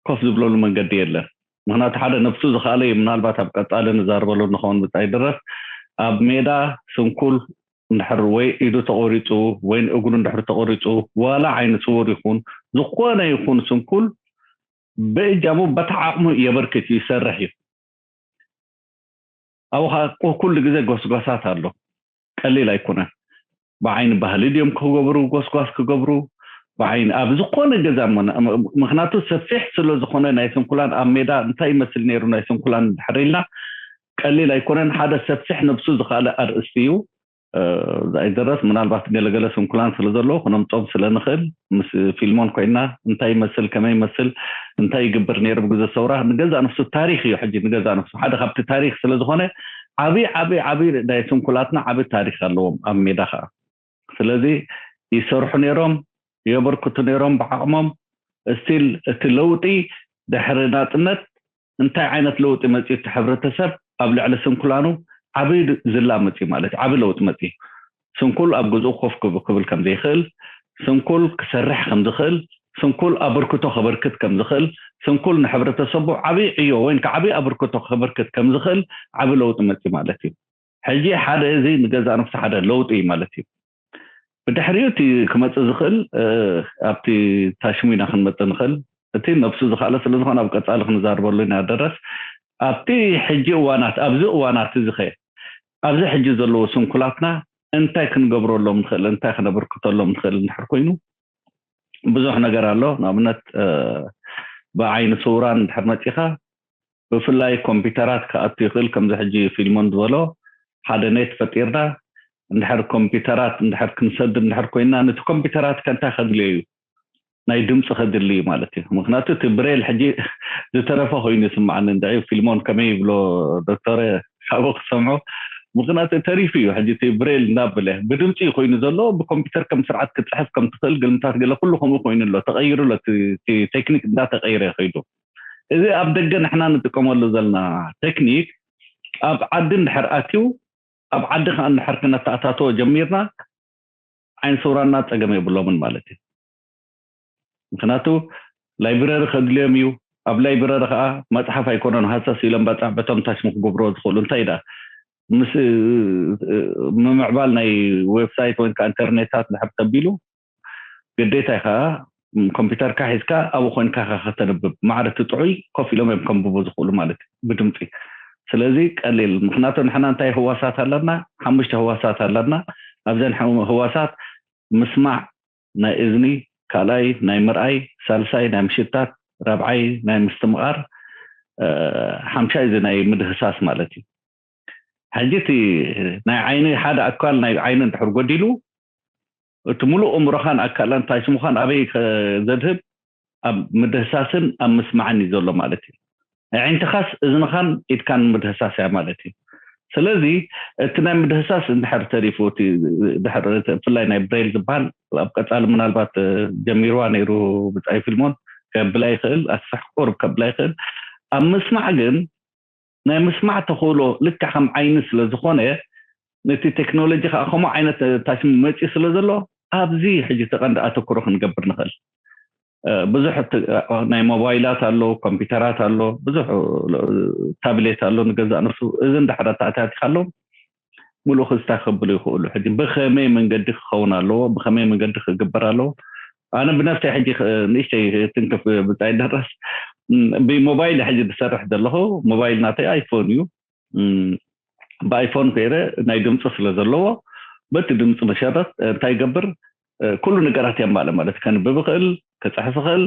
ኮፍ ዝብለሉ መንገዲ የለን ምክንያቱ ሓደ ነብሱ ዝኽኣለ እዩ ምናልባት ኣብ ቀፃሊ ንዛርበሉ ንኸውን ብፃይ ድረስ ኣብ ሜዳ ስንኩል እንድሕር ወይ ኢዱ ተቆሪፁ ወይ እግሩ እንድሕር ተቆሪፁ ዋላ ዓይኒ ስውር ይኹን ዝኾነ ይኹን ስንኩል ብእጃሙ በታ ዓቕሙ የበርክት እዩ ይሰርሕ እዩ ኣብኡ ከዓ ኩሉ ግዜ ጎስጓሳት ኣሎ ቀሊል ኣይኮነን ብዓይኒ ባህሊ ድዮም ክገብሩ ጎስጓስ ክገብሩ ብዓይኒ ኣብ ዝኾነ ገዛ ምክንያቱ ሰፊሕ ስለ ዝኾነ ናይ ስንኩላን ኣብ ሜዳ እንታይ ይመስል ነይሩ ናይ ስንኩላን ድሕር ኢልና ቀሊል ኣይኮነን ሓደ ሰፊሕ ነብሱ ዝካለ ኣርእስቲ እዩ ኣይደረስ ምናልባት ገለገለ ስንኩላን ስለ ዘለዎ ክነምፆም ስለ ንኽእል ምስ ፊልሞን ኮይና እንታይ ይመስል ከመይ ይመስል እንታይ ይግብር ነይሩ ብግዘ ሰውራ ንገዛ ነፍሱ ታሪክ እዩ ሕጂ ንገዛ ነፍሱ ሓደ ካብቲ ታሪክ ስለ ዝኾነ ዓብይ ዓብይ ዓብይ ናይ ስንኩላትና ዓብይ ታሪክ ኣለዎም ኣብ ሜዳ ከዓ ስለዚ ይሰርሑ ነይሮም የበርክቱ ነይሮም ብዓቕሞም እስቲል እቲ ለውጢ ድሕሪ ናፅነት እንታይ ዓይነት ለውጢ መፅኡ እቲ ሕብረተሰብ ኣብ ልዕሊ ስንኩላኑ ዓብይ ዝላ መፅኡ ማለት እዩ ዓብይ ለውጢ መፅኡ ስንኩል ኣብ ገዝኡ ኮፍ ክብል ከም ዘይኽእል ስንኩል ክሰርሕ ከም ዝኽእል ስንኩል ኣበርክቶ ከበርክት ከም ዝኽእል ስንኩል ንሕብረተሰቡ ዓብይ ዕዮ ወይ ከዓ ዓብይ ኣበርክቶ ከበርክት ከም ዝኽእል ዓብይ ለውጢ መፅኡ ማለት እዩ ሕጂ ሓደ እዚ ንገዛእ ነፍሱ ሓደ ለውጢ እዩ ማለት እዩ ብድሕሪኡ እቲ ክመፅእ ዝኽእል ኣብቲ ታሽሙ ኢና ክንመፅእ ንኽእል እቲ ነብሱ ዝኽኣለ ስለ ዝኾነ ኣብ ቀፃሊ ክንዛርበሉ ኢና ደረስ ኣብቲ ሕጂ እዋናት ኣብዚ እዋናት እዚ ከ ኣብዚ ሕጂ ዘለዉ ስንኩላትና እንታይ ክንገብረሎም ንኽእል እንታይ ክነበርክተሎም ንኽእል እንድሕር ኮይኑ ብዙሕ ነገር ኣሎ ንኣብነት ብዓይኒ ስውራን እንድሕር መፂኻ ብፍላይ ኮምፒውተራት ክኣቱ ይኽእል ከምዚ ሕጂ ፊልሞን ዝበሎ ሓደ ኔት ፈጢርና እንድሕር ኮምፒውተራት እንድሕር ክንሰድድ እንድሕር ኮይና፣ ነቲ ኮምፒውተራት ከንታይ ከድልዮ እዩ? ናይ ድምፂ ከድሊ እዩ ማለት እዩ። ምክንያቱ እቲ ብሬል ሕጂ ዝተረፈ ኮይኑ ይስማዓኒ። እንድዒ ፊልሞን ከመይ ይብሎ ዶክተር፣ ካብኡ ክሰምዖ። ምክንያቱ ተሪፉ እዩ ሕጂ እቲ ብሬል እንዳበለ ብድምፂ እዩ ኮይኑ ዘሎ። ብኮምፒውተር ከም ስርዓት ክትፅሕፍ ከም ትኽእል ግልምታት ገለ ኩሉ ከምኡ ኮይኑ ኣሎ፣ ተቐይሩ ኣሎ። እቲ ቴክኒክ እንዳተቐይረ ይኸይዱ። እዚ ኣብ ደገ ንሕና ንጥቀመሉ ዘለና ቴክኒክ ኣብ ዓዲ እንድሕር ኣትዩ፣ ኣብ ዓዲ ከዓ እንድሕር ክነተኣታተዎ ጀሚርና፣ ዓይን ስውራና ፀገም የብሎምን ማለት እዩ። ምክንያቱ ላይብረሪ ከድልዮም እዩ። ኣብ ላይብረሪ ከዓ መፅሓፍ ኣይኮነን ሃሰስ ኢሎም በፃዕ በቶም ታሽሙ ክገብርዎ ዝኽእሉ። እንታይ ዳ ምስ ምምዕባል ናይ ዌብሳይት ወይ ከዓ ኢንተርኔታት ድሕር ተቢሉ፣ ግዴታ ከዓ ኮምፒውተርካ ሒዝካ ኣብኡ ኮይንካ ከተንብብ፣ ማዕረ እቲ ጥዑይ ኮፍ ኢሎም እዮም ከንብቡ ዝኽእሉ ማለት እዩ ብድምፂ። ስለዚ ቀሊል። ምክንያቱ ንሕና እንታይ ህዋሳት ኣለና? ሓሙሽተ ህዋሳት ኣለና። ኣብዘን ህዋሳት ምስማዕ፣ ናይ እዝኒ፣ ካልኣይ ናይ ምርኣይ፣ ሳልሳይ ናይ ምሽታት፣ ራብዓይ ናይ ምስትምቓር፣ ሓምሻይ እዚ ናይ ምድህሳስ ማለት እዩ። ሕጂ እቲ ናይ ዓይኒ ሓደ ኣካል ናይ ዓይኒ እንድሕር ጎዲሉ፣ እቲ ሙሉእ እምሮኻን ኣካላን ታሽሙኻን ኣበይ ዘድህብ? ኣብ ምድህሳስን ኣብ ምስማዕን እዩ ዘሎ ማለት እዩ። ኣዒንትኻስ እዝንኻን ኢድካን ምድህሳስ እያ ማለት እዩ። ስለዚ እቲ ናይ ምድህሳስ እንድሕር ተሪፉ፣ እቲ ድሕር ብፍላይ ናይ ብሬል ዝበሃል ኣብ ቀፃሊ ምናልባት ጀሚርዋ ነይሩ ብፃይ ፊልሞን ከብላ ይኽእል፣ ኣስፍሕ ቁርብ ከብላ ይኽእል። ኣብ ምስማዕ ግን ናይ ምስማዕ ተኽእሎ ልክዕ ከም ዓይኒ ስለ ዝኾነ፣ ነቲ ቴክኖሎጂ ከዓ ከምኡ ዓይነት ታሽሙ መፂኡ ስለ ዘሎ፣ ኣብዚ ሕጂ እቲ ቀንዲ ኣተኩሮ ክንገብር ንኽእል። ብዙሕ ናይ ሞባይላት ኣሎ፣ ኮምፒውተራት ኣሎ፣ ብዙሕ ታብሌት ኣሎ ንገዛእ ነፍሱ። እዚ እንድሕር ኣተኣታቲኻሎም ሙሉእ ክዝታ ከብሉ ይኽእሉ። ሕጂ ብኸመይ መንገዲ ክኸውን ኣለዎ፣ ብኸመይ መንገዲ ክግበር ኣለዎ? ኣነ ብነፍሰይ ሕጂ ንእሽተይ ትንክፍ ብፃይ ደረስ ብሞባይል ሕጂ ዝሰርሕ ዘለኹ። ሞባይል ናተይ ኣይፎን እዩ። ብኣይፎን ከይረ ናይ ድምፂ ስለ ዘለዎ፣ በቲ ድምፂ መሰረት እንታይ ይገብር? ኩሉ ነገራት የማልእ ማለት፣ ከንብብ ይኽእል፣ ክፅሕፍ ይኽእል።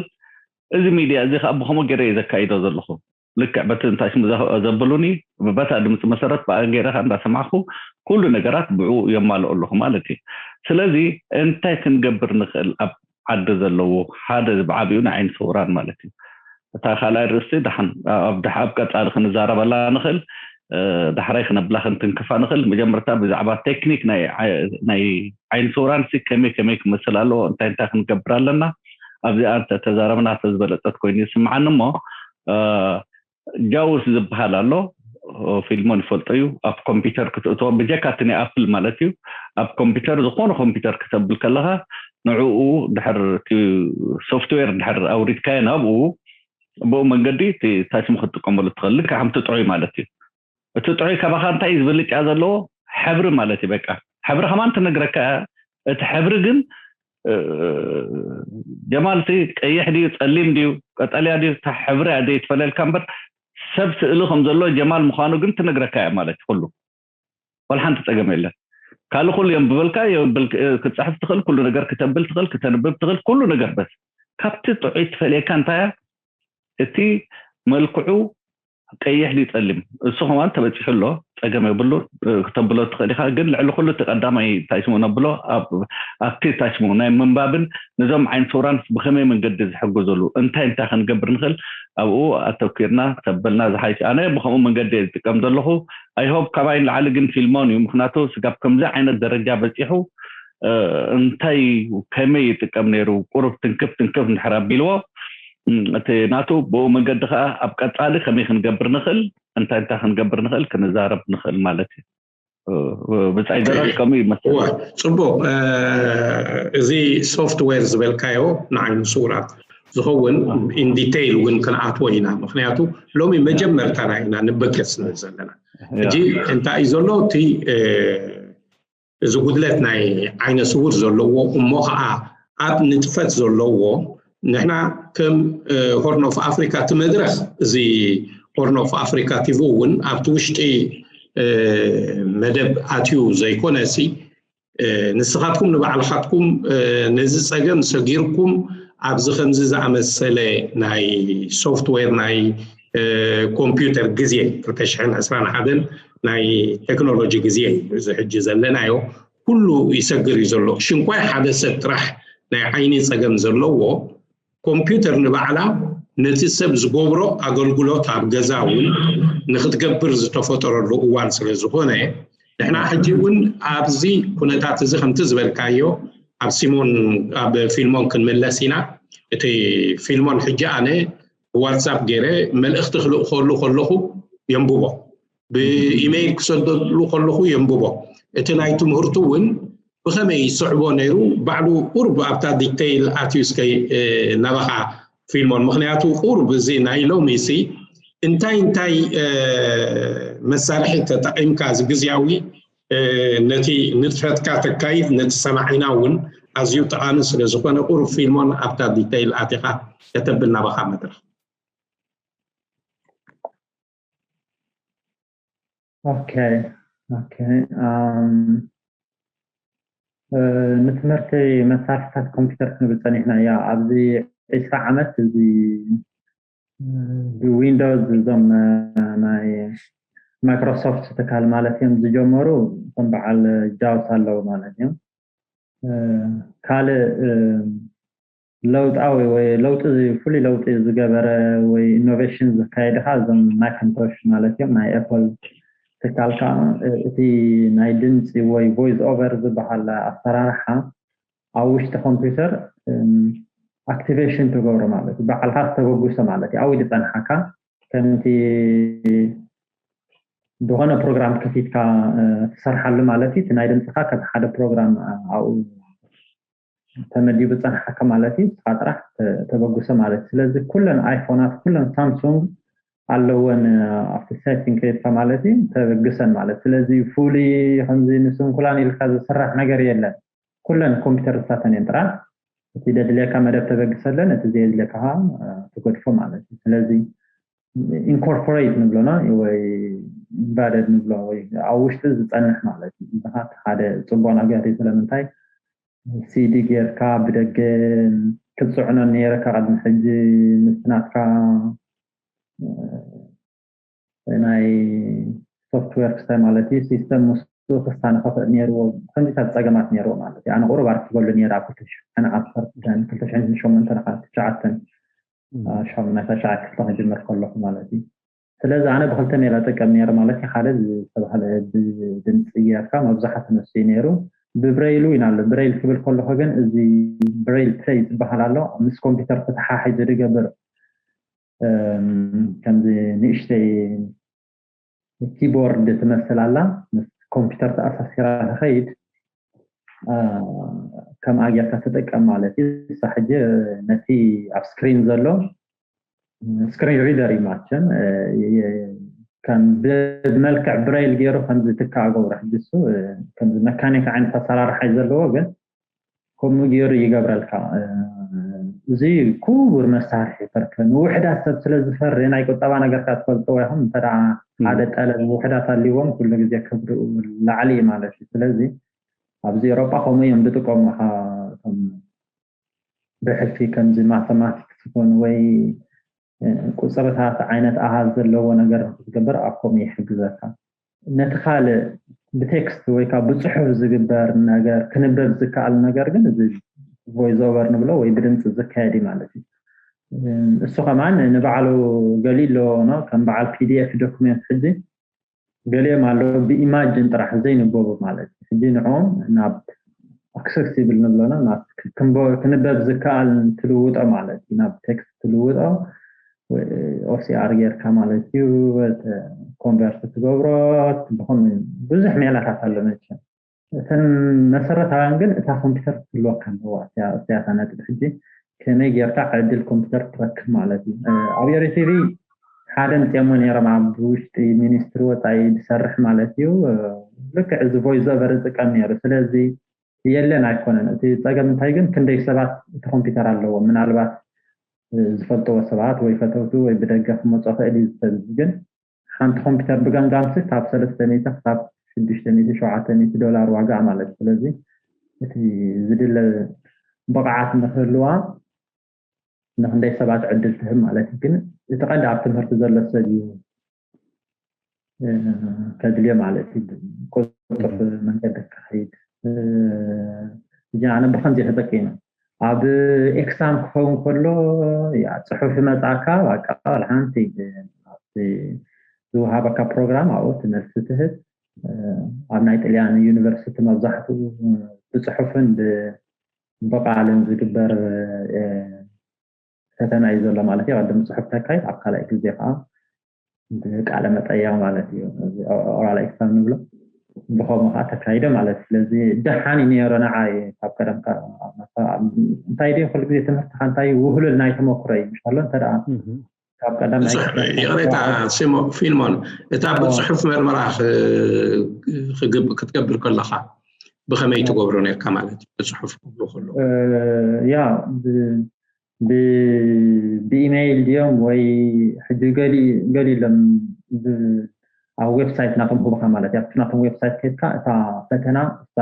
እዚ ሚድያ እዚ ከዓ ብኸምኡ ገይረ እየ ዘካይዶ ዘለኹ። ልክዕ በቲ እንታይ ስም ዘብሉኒ፣ በታ ድምፂ መሰረት ብኣ ገይረ ከዓ እንዳሰማዕኩ ኩሉ ነገራት ብኡ የማልኦ ኣለኹ ማለት እዩ። ስለዚ እንታይ ክንገብር ንኽእል? ኣብ ዓዲ ዘለዎ ሓደ ብዓቢኡ ንዓይኒ ስውራን ማለት እዩ። እታ ካልኣይ ርእስቲ ደሓን ኣብ ደሓ-፣ ኣብ ቀጻሊ ክንዛረበላ ንኽእል፣ እ፣ ዳሕራይ ክነብላ ክንትንክፋ ንኽእል። መጀመርታ ብዛዕባ ቴክኒክ ናይ ዓይ-፣ ናይ ዓይኒ ስውራን ሲ ከመይ ከመይ ክመስል ኣለዎ፣ እንታይ እንታይ ክንገብር ኣለና፣ ኣብዚኣ እንተ ተዛረብና ተዝበለጸት ኮይኑ ይስምዓኒ እሞ፣ እ፣ ጃውስ ዝበሃል ኣሎ፣ ፊልሞን ይፈልጦ እዩ። ኣብ ኮምፒውተር ክትእትዎ፣ ብጀካ እቲ ናይ ኣፕል ማለት እዩ። ኣብ ኮምፒውተር፣ ዝኾነ ኮምፒውተር ክተብል ከለኻ፣ ንዕኡ ድሕር እቲ ሶፍትዌር ድሕር ኣውሪድካዮ፣ ናብኡ ብኡ መንገዲ እቲ ታሽሙ ክትጥቀመሉ ትኽእል። ልክዕ ከምቲ ጥዑይ ማለት እዩ። እቲ ጥዑይ ካባኻ እንታይ እዩ ዝብልጫ ዘለዎ? ሕብሪ ማለት እዩ። በቃ ሕብሪ ከማን ትነግረካ እያ። እቲ ሕብሪ ግን፣ እ፣ ጀማል እቲ ቀይሕ ድዩ፣ ጸሊም ድዩ፣ ቀጠልያ ድዩ፣ እታ ሕብሪ እያ ዘይትፈለልካ እምበር፣ ሰብ ስእሊ ከም ዘሎ ጀማል ምዃኑ ግን ትነግረካ እያ ማለት እዩ። ኩሉ፣ ወላ ሓንቲ ጸገም የለን። ካልእ ኩሉ የንብበልካ፣ የንብል-፣ እ፣ ክትጽሕፍ ትኽእል፣ ኩሉ ነገር ክተብል ትኽእል፣ ክተንብብ ትኽእል፣ ኩሉ ነገር። በስ ካብቲ ጥዑይ ትፈልየካ እንታይ እያ? እቲ መልክዑ ቀይሕ ድዩ ጸሊም፣ እሱ ከማን ተበጺሑ ኣሎ፣ ጸገም የብሉ፣ እ፣ ክተብሎ ትኽእል ኢኻ። ግን ልዕሊ ኩሉ እቲ ቀዳማይ ታሽሙ ነብሎ፣ ኣብ፣ ኣብቲ ታሽሙ ናይ ምንባብን ነዞም ዓይኒ ስውራን ብኸመይ መንገዲ ዝሕግዙሉ፣ እንታይ እንታይ ክንገብር ንኽእል፣ ኣብኡ ኣተኲርና ተበልና ዝሓይሽ። ኣነ ብኸምኡ መንገዲ እየ ዝጥቀም ዘለኹ። ኣይ ሆፕ ካባይ ንላዕሊ ግን ፊልሞን እዩ፣ ምኽንያቱ ስጋብ ከምዚ ዓይነት ደረጃ በጺሑ፣ እ፣ እንታይ ከመይ ይጥቀም ነይሩ፣ ቁሩብ ትንክፍ ትንክፍ እንድሕር ኣቢልዎ፣ እ፣ እቲ ናቱ ብኡ መንገዲ ከኣ ኣብ ቀጻሊ ከመይ ክንገብር ንኽእል፣ እንታይ እንታይ ክንገብር ንኽእል ክንዛረብ ንኽእል ማለት እዩ። እ፣ ብጻይ ደረስ ከምኡ ይመስል። እወ፣ ጽቡቕ። እ፣ እዚ ሶፍትዌር ዝበልካዮ ንዓይኒ ስውራት ዝኸውን ኢን ዲቴይል እውን ክንኣትዎ ኢና። ምኽንያቱ ሎሚ መጀመርታና ኢና ንበገስ ንብል ዘለና። ሕጂ እንታይ እዩ ዘሎ? እቲ፣ እ፣ እዚ ጉድለት ናይ ዓይነ ስውር ዘለዎ እሞ ኸዓ ኣብ ንጥፈት ዘለዎ፣ ንሕና ከም፣ እ፣ ሆርን ኦፍ ኣፍሪካ፣ እቲ መድረኽ እዚ ሆርን ኦፍ ኣፍሪካ ቲቪ እውን ኣብቲ ውሽጢ፣ እ፣ መደብ ኣትዩ ዘይኮነሲ፣ እ፣ ንስኻትኩም ንባዕልኻትኩም፣ እ፣ ነዚ ጸገም ሰጊርኩም ኣብዚ ከምዚ ዝኣመሰለ ናይ ሶፍትዌር ናይ፣ እ፣ ኮምፒውተር ግዜ ክልተ ሽሕን ዕስራን ሓደን ናይ ቴክኖሎጂ ግዜ እዩ እዚ ሕጂ ዘለናዮ። ኩሉ ይሰግር እዩ ዘሎ። ሽንኳይ ሓደ ሰብ ጥራሕ ናይ ዓይኒ ጸገም ዘለዎ ኮምፒውተር ንባዕላ ነቲ ሰብ ዝገብሮ ኣገልግሎት ኣብ ገዛ እውን ንክትገብር ዝተፈጠረሉ እዋን ስለ ዝኾነ ንሕና ሕጂ እውን ኣብዚ ኩነታት እዚ ከምቲ ዝበልካዮ ኣብ ሲሞን ኣብ ፊልሞን ክንምለስ ኢና። እቲ ፊልሞን ሕጂ ኣነ ብዋትሳፕ ገይረ መልእኽቲ ክልእኸሉ ከለኹ የንብቦ፣ ብኢሜይል ክሰደሉ ከለኹ የንብቦ። እቲ ናይ ትምህርቱ እውን ብኸመይ ይስዕቦ ነይሩ ባዕሉ ቁርብ ኣብታ ዲቴይል ኣትዩ እስከ ናባኻ ፊልሞን። ምክንያቱ ቁርብ እዚ ናይ ሎሚ ሲ እንታይ እንታይ መሳርሒ ተጠቒምካ እዚ ግዝያዊ ነቲ ንጥፈትካ ተካይድ ነቲ ሰማዒና እውን ኣዝዩ ጠቓሚ ስለ ዝኾነ ቁሩብ ፊልሞን ኣብታ ዲቴይል ኣቲኻ ከተብል ናባኻ መድረኽ። Okay, okay. Um, ንትምህርቲ መሳርሕታት ኮምፒውተር ክንብል ፀኒሕና እያ ኣብዚ ዕስራ ዓመት እዚ ብዊንዶውስ እዞም ናይ ማይክሮሶፍት ትካል ማለት እዮም ዝጀመሩ ከም በዓል ጃውስ ኣለዉ ማለት እዮም ካልእ ለውጣዊ ወይ ለውጢ ፍሉይ ለውጢ ዝገበረ ወይ ኢኖቬሽን ዝካየድካ እዞም ማይክንቶሽ ማለት እዮም ናይ ኤፕል ትካል ከዓ እቲ ናይ ድምፂ ወይ ቮይስ ኦቨር ዝበሃል ኣሰራርሓ ኣብ ውሽጢ ኮምፒውተር ኣክቲቬሽን ትገብሮ ማለት እዩ በዓልካ ዝተበጉሰ ማለት እዩ ኣብኡ ዝፀንሓካ ከምቲ ዝኾነ ፕሮግራም ከፊትካ ትሰርሓሉ ማለት እዩ ናይ ድምፅካ ከም ሓደ ፕሮግራም ኣብኡ ተመዲቡ ዝፀንሓካ ማለት እዩ ንስኻ ጥራሕ ተበግሶ ማለት እዩ ስለዚ ኩለን ኣይፎናት ኩለን ሳምሱንግ ኣለወን ኣብቲ ሴቲንግ ከይድካ ማለት እዩ ተበግሰን ማለት ስለዚ ፍሉይ ከምዚ ንስንኩላን ኢልካ ዝስራሕ ነገር የለን ኩለን ኮምፒውተር ሳተን እየን ጥራሕ እቲ ደድልየካ መደብ ተበግሰለን እቲ ዘየድልየካ ከዓ ትገድፎ ማለት እዩ ስለዚ ኢንኮርፖሬት ንብሎና ወይ ኢምባደድ ንብሎ ወይ ኣብ ውሽጢ ዝፀንሕ ማለት እዩ እዚ ከዓ ሓደ ፅቡቅ ነገር እዩ ስለምንታይ ሲዲ ጌርካ ብደገ ክትፅዕኖ ነይረካ ቅድሚ ሕጂ ምስ ናትካ ናይ ሶፍትዌር ክስታይ ማለት እዩ ሲስተም ምስኡ ክስታነ ክኽእል ነይርዎ ከምዚታት ፀገማት ነይርዎ ማለት እዩ ኣነ ቁሩብ ኣርኪበሉ ነይረ ኣብ ክልተ ሽሕን ዓሰርተን ክልተ ሽሕን ሸሞንተን ትሽዓተን ሻሙናይ ታሽዓ ክፍሊ ክጅምር ከለኹ ማለት እዩ ስለዚ ኣነ ብክልተ ሜላ ጥቀም ነይረ ማለት እዩ ሓደ ዝተባሃለ ብድምፂ ጌርካ መብዛሕቱ ንሱ እዩ ነይሩ ብብረይሉ ኢና ኣሎ ብረይል ክብል ከለኹ ግን እዚ ብረይል ፕሌይ ዝበሃል ኣሎ ምስ ኮምፒውተር ተተሓሒዙ ዝገብር ከምዚ ንእሽተይ ኪቦርድ ትመስል ኣላ ምስ ኮምፒውተር ተኣሳሲራ ትኸይድ ከምኣ ጌርካ ትጥቀም ማለት እዩ እሳ ሕጂ ነቲ ኣብ ስክሪን ዘሎ ስክሪን ሪደር እዩ ማቸም ከም ብመልክዕ ብረይል ገይሩ ከምዚ ትካ ገብሮ ሕጂ እሱ ከምዚ መካኒክ ዓይነት ኣሰራርሓ እዩ ዘለዎ ግን ከምኡ ገይሩ ይገብረልካ እዚ ክቡር መሳርሒ ፈርከ ንውሕዳት ሰብ ስለ ዝፈሪ ናይ ቁጠባ ነገርካ ትፈልጥዎ ኢኹም እንተ ሓደ ጠለብ ውሕዳት ኣልዎም ኩሉ ግዜ ክብርኡ ላዕሊ እዩ ማለት እዩ ስለዚ ኣብዚ ኤሮጳ ከምኡ እዮም ዝጥቀሙ ብሕልፊ ከምዚ ማተማቲክስ ይኹን ወይ ቁፅርታት ዓይነት ኣሃዝ ዘለዎ ነገር ንክትገብር ኣብ ከምኡ ይሕግዘካ ነቲ ካልእ ብቴክስት ወይ ከዓ ብፅሑፍ ዝግበር ነገር ክንበብ ዝከኣል ነገር ግን እዚ ቮይስ ኦቨር ንብሎ ወይ ብድምፂ ዝካየድ እዩ ማለት እዩ እሱ ከማን ንባዕሉ ገሊእ ኣለዎ ከም በዓል ፒዲኤፍ ዶኩሜንት ሕጂ ገሊኦም ኣለዉ ብኢማጅን ጥራሕ ዘይንበቡ ማለት እዩ ሕጂ ንዕኦም ናብ ኣክሰሲብል ንብሎና ናብ ክንበብ ዝከኣል ትልውጦ ማለት እዩ ናብ ቴክስት ትልውጦ ኦሲኣር ጌርካ ማለት እዩ ኮንቨርት ትገብሮ ብኸም ብዙሕ ሜላታት ኣሎ መቸም እተን መሰረታውያን ግን እታ ኮምፒውተር ክትህልወካ ኣለዋ እዚኣታ ነጥብ ሕጂ ከመይ ጌርካ ዕድል ኮምፒውተር ትረክብ ማለት እዩ ኣብ ኤሪቲቪ ሓደ ምፅኦሞ ነይሮም ኣብ ውሽጢ ሚኒስትሪ ወፃኢ ዝሰርሕ ማለት እዩ ልክዕ እዚ ቮይስ ኦቨር ዝጥቀም ነይሩ ስለዚ የለን ኣይኮነን እቲ ፀገም እንታይ ግን ክንደይ ሰባት እቲ ኮምፒውተር ኣለዎ ምናልባት ዝፈልጥዎ ሰባት ወይ ፈተውቲ ወይ ብደገ ክመፆ ክእል እዩ ዝሰብ ግን ሓንቲ ኮምፒውተር ብገምጋምሲ ካብ ሰለስተ ሚእቲ ክሳብ ሽዱሽተ ሚእቲ ሸውዓተ ሚእቲ ዶላር ዋጋ ማለት እዩ። ስለዚ እቲ ዝድለ ብቕዓት ንክህልዋ ንክንደይ ሰባት ዕድል ትህብ ማለት እዩ። ግን እቲ ቀንዲ ኣብ ትምህርቲ ዘሎ ሰብ እዩ ከድልዮ ማለት እዩ። ቁልጡፍ መንገዲ ክኸይድ ሕጂ ኣነ ብከምዚ ተጠቂመ ኣብ ኤክሳም ክኸውን ከሎ ጽሑፍ ይመፅኣካ። በቃ ሓንቲ ዝወሃበካ ፕሮግራም ኣብኡ ትመልሲ ትህብ። ኣብ ናይ ጥልያን ዩኒቨርሲቲ መብዛሕትኡ ብፅሑፍን ብቃልን ዝግበር ፈተና እዩ ዘሎ ማለት እዩ። ቅድም ፅሑፍ ተካይድ ኣብ ካልኣይ ግዜ ከዓ ብቃለ መጠየቕ ማለት እዩ። ኦራል ኤክሳም ንብሎ ብኸምኡ ከዓ ተካይደ ማለት እዩ። ስለዚ ደሓን እዩ ነይሮ ንዓይ ካብ ቀደም እንታይ ድዩ ኩሉ ግዜ ትምህርትካ እንታይ ውህሉል ናይ ተመክሮ እዩ ምሻሎ እንተ ካብ ቀደም ይቅሬታ ፊልሞን፣ እታ ብፅሑፍ መርመራ ክትገብር ከለካ ብከመይ ትገብሮ ነርካ ማለት እዩ? ብፅሑፍ ክብሉ ከሎ ያ ብኢሜይል ድዮም ወይ ሕጂ ገሊሎም ኣብ ዌብሳይት ናቶም ህቡካ ማለት እዩ። ኣብቲ ናቶም ዌብሳይት ከድካ እታ ፈተና እሳ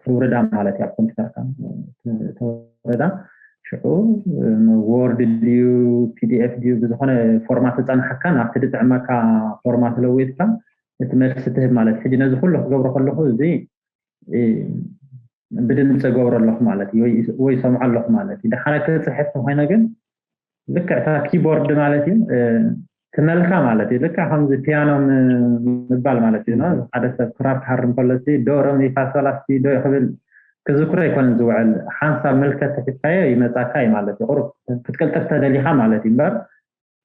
ትውረዳ ማለት እዩ። ኣብ ኮምፒውተርካ ተወረዳ ሽዑ ወርድ ድዩ ፒዲኤፍ ድዩ ብዝኾነ ፎርማት ተፀናሓካ ናብቲ ድጥዕመካ ፎርማት ለዊጥካ እቲ መልሲ ትህብ ማለት እዩ። ሕጂ ነዚ ኩሉ ክገብሮ ከለኹ እዚ ብድምፂ ገብሮ ኣለኹ ማለት እዩ ወይ ሰምዖ ኣለኹ ማለት እዩ። ደሓራይ ክፅሕፍ ተኮይነ ግን ልክዕ እታ ኪቦርድ ማለት እዩ ትመልካ ማለት እዩ። ልክዕ ከምዚ ፒያኖ ምባል ማለት እዩ። ሓደ ሰብ ክራር ክሃርም ከሎ ዶ ረ ሚ ፋ ሶ ላ ሲ ዶ ክብል ክዝክሮ ኣይኮነን ዝውዕል። ሓንሳብ ምልከት ተሒዝካዮ ይመፃካ እዩ ማለት እዩ። ቁሩብ ክትቅልጥፍ ተደሊካ ማለት እዩ እምበር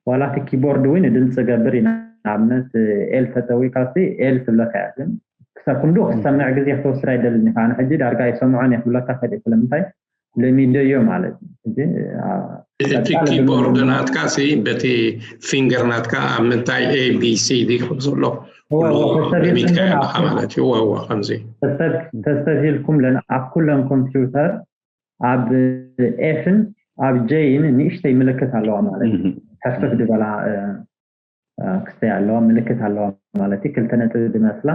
ዋላ እቲ ኪቦርድ እውን ድምፂ ገብር ኢና ንኣብነት ኤል ተጠዊካ ሲ ኤል ትብለካ እያ ግን ክሳብ ክንዱ ክሰምዕ ግዜ ክትወስድ ኣይደልን ኢኻ ኣነ ሕጂ ዳርጋ ይሰምዖን እየ ክብለካ ከደ ስለምንታይ ለሚደዮ ማለት እቲ ኪቦርድ ናትካ ሲ በቲ ፊንገር ናትካ ኣብ ምንታይ ኤ ቢ ሲ ዲ ከም ዘሎ ለሚድካ ኣለካ ማለት እዩ። ከምዚ ተስተብሂልኩም ለን ኣብ ኩለን ኮምፒውተር ኣብ ኤፍን ኣብ ጀይን ንእሽተይ ምልክት ኣለዋ ማለት ሕፍፍ ዝበላ ክስተይ ኣለዋ ምልክት ኣለዋ ማለት ክልተ ነጥቢ ዝመስላ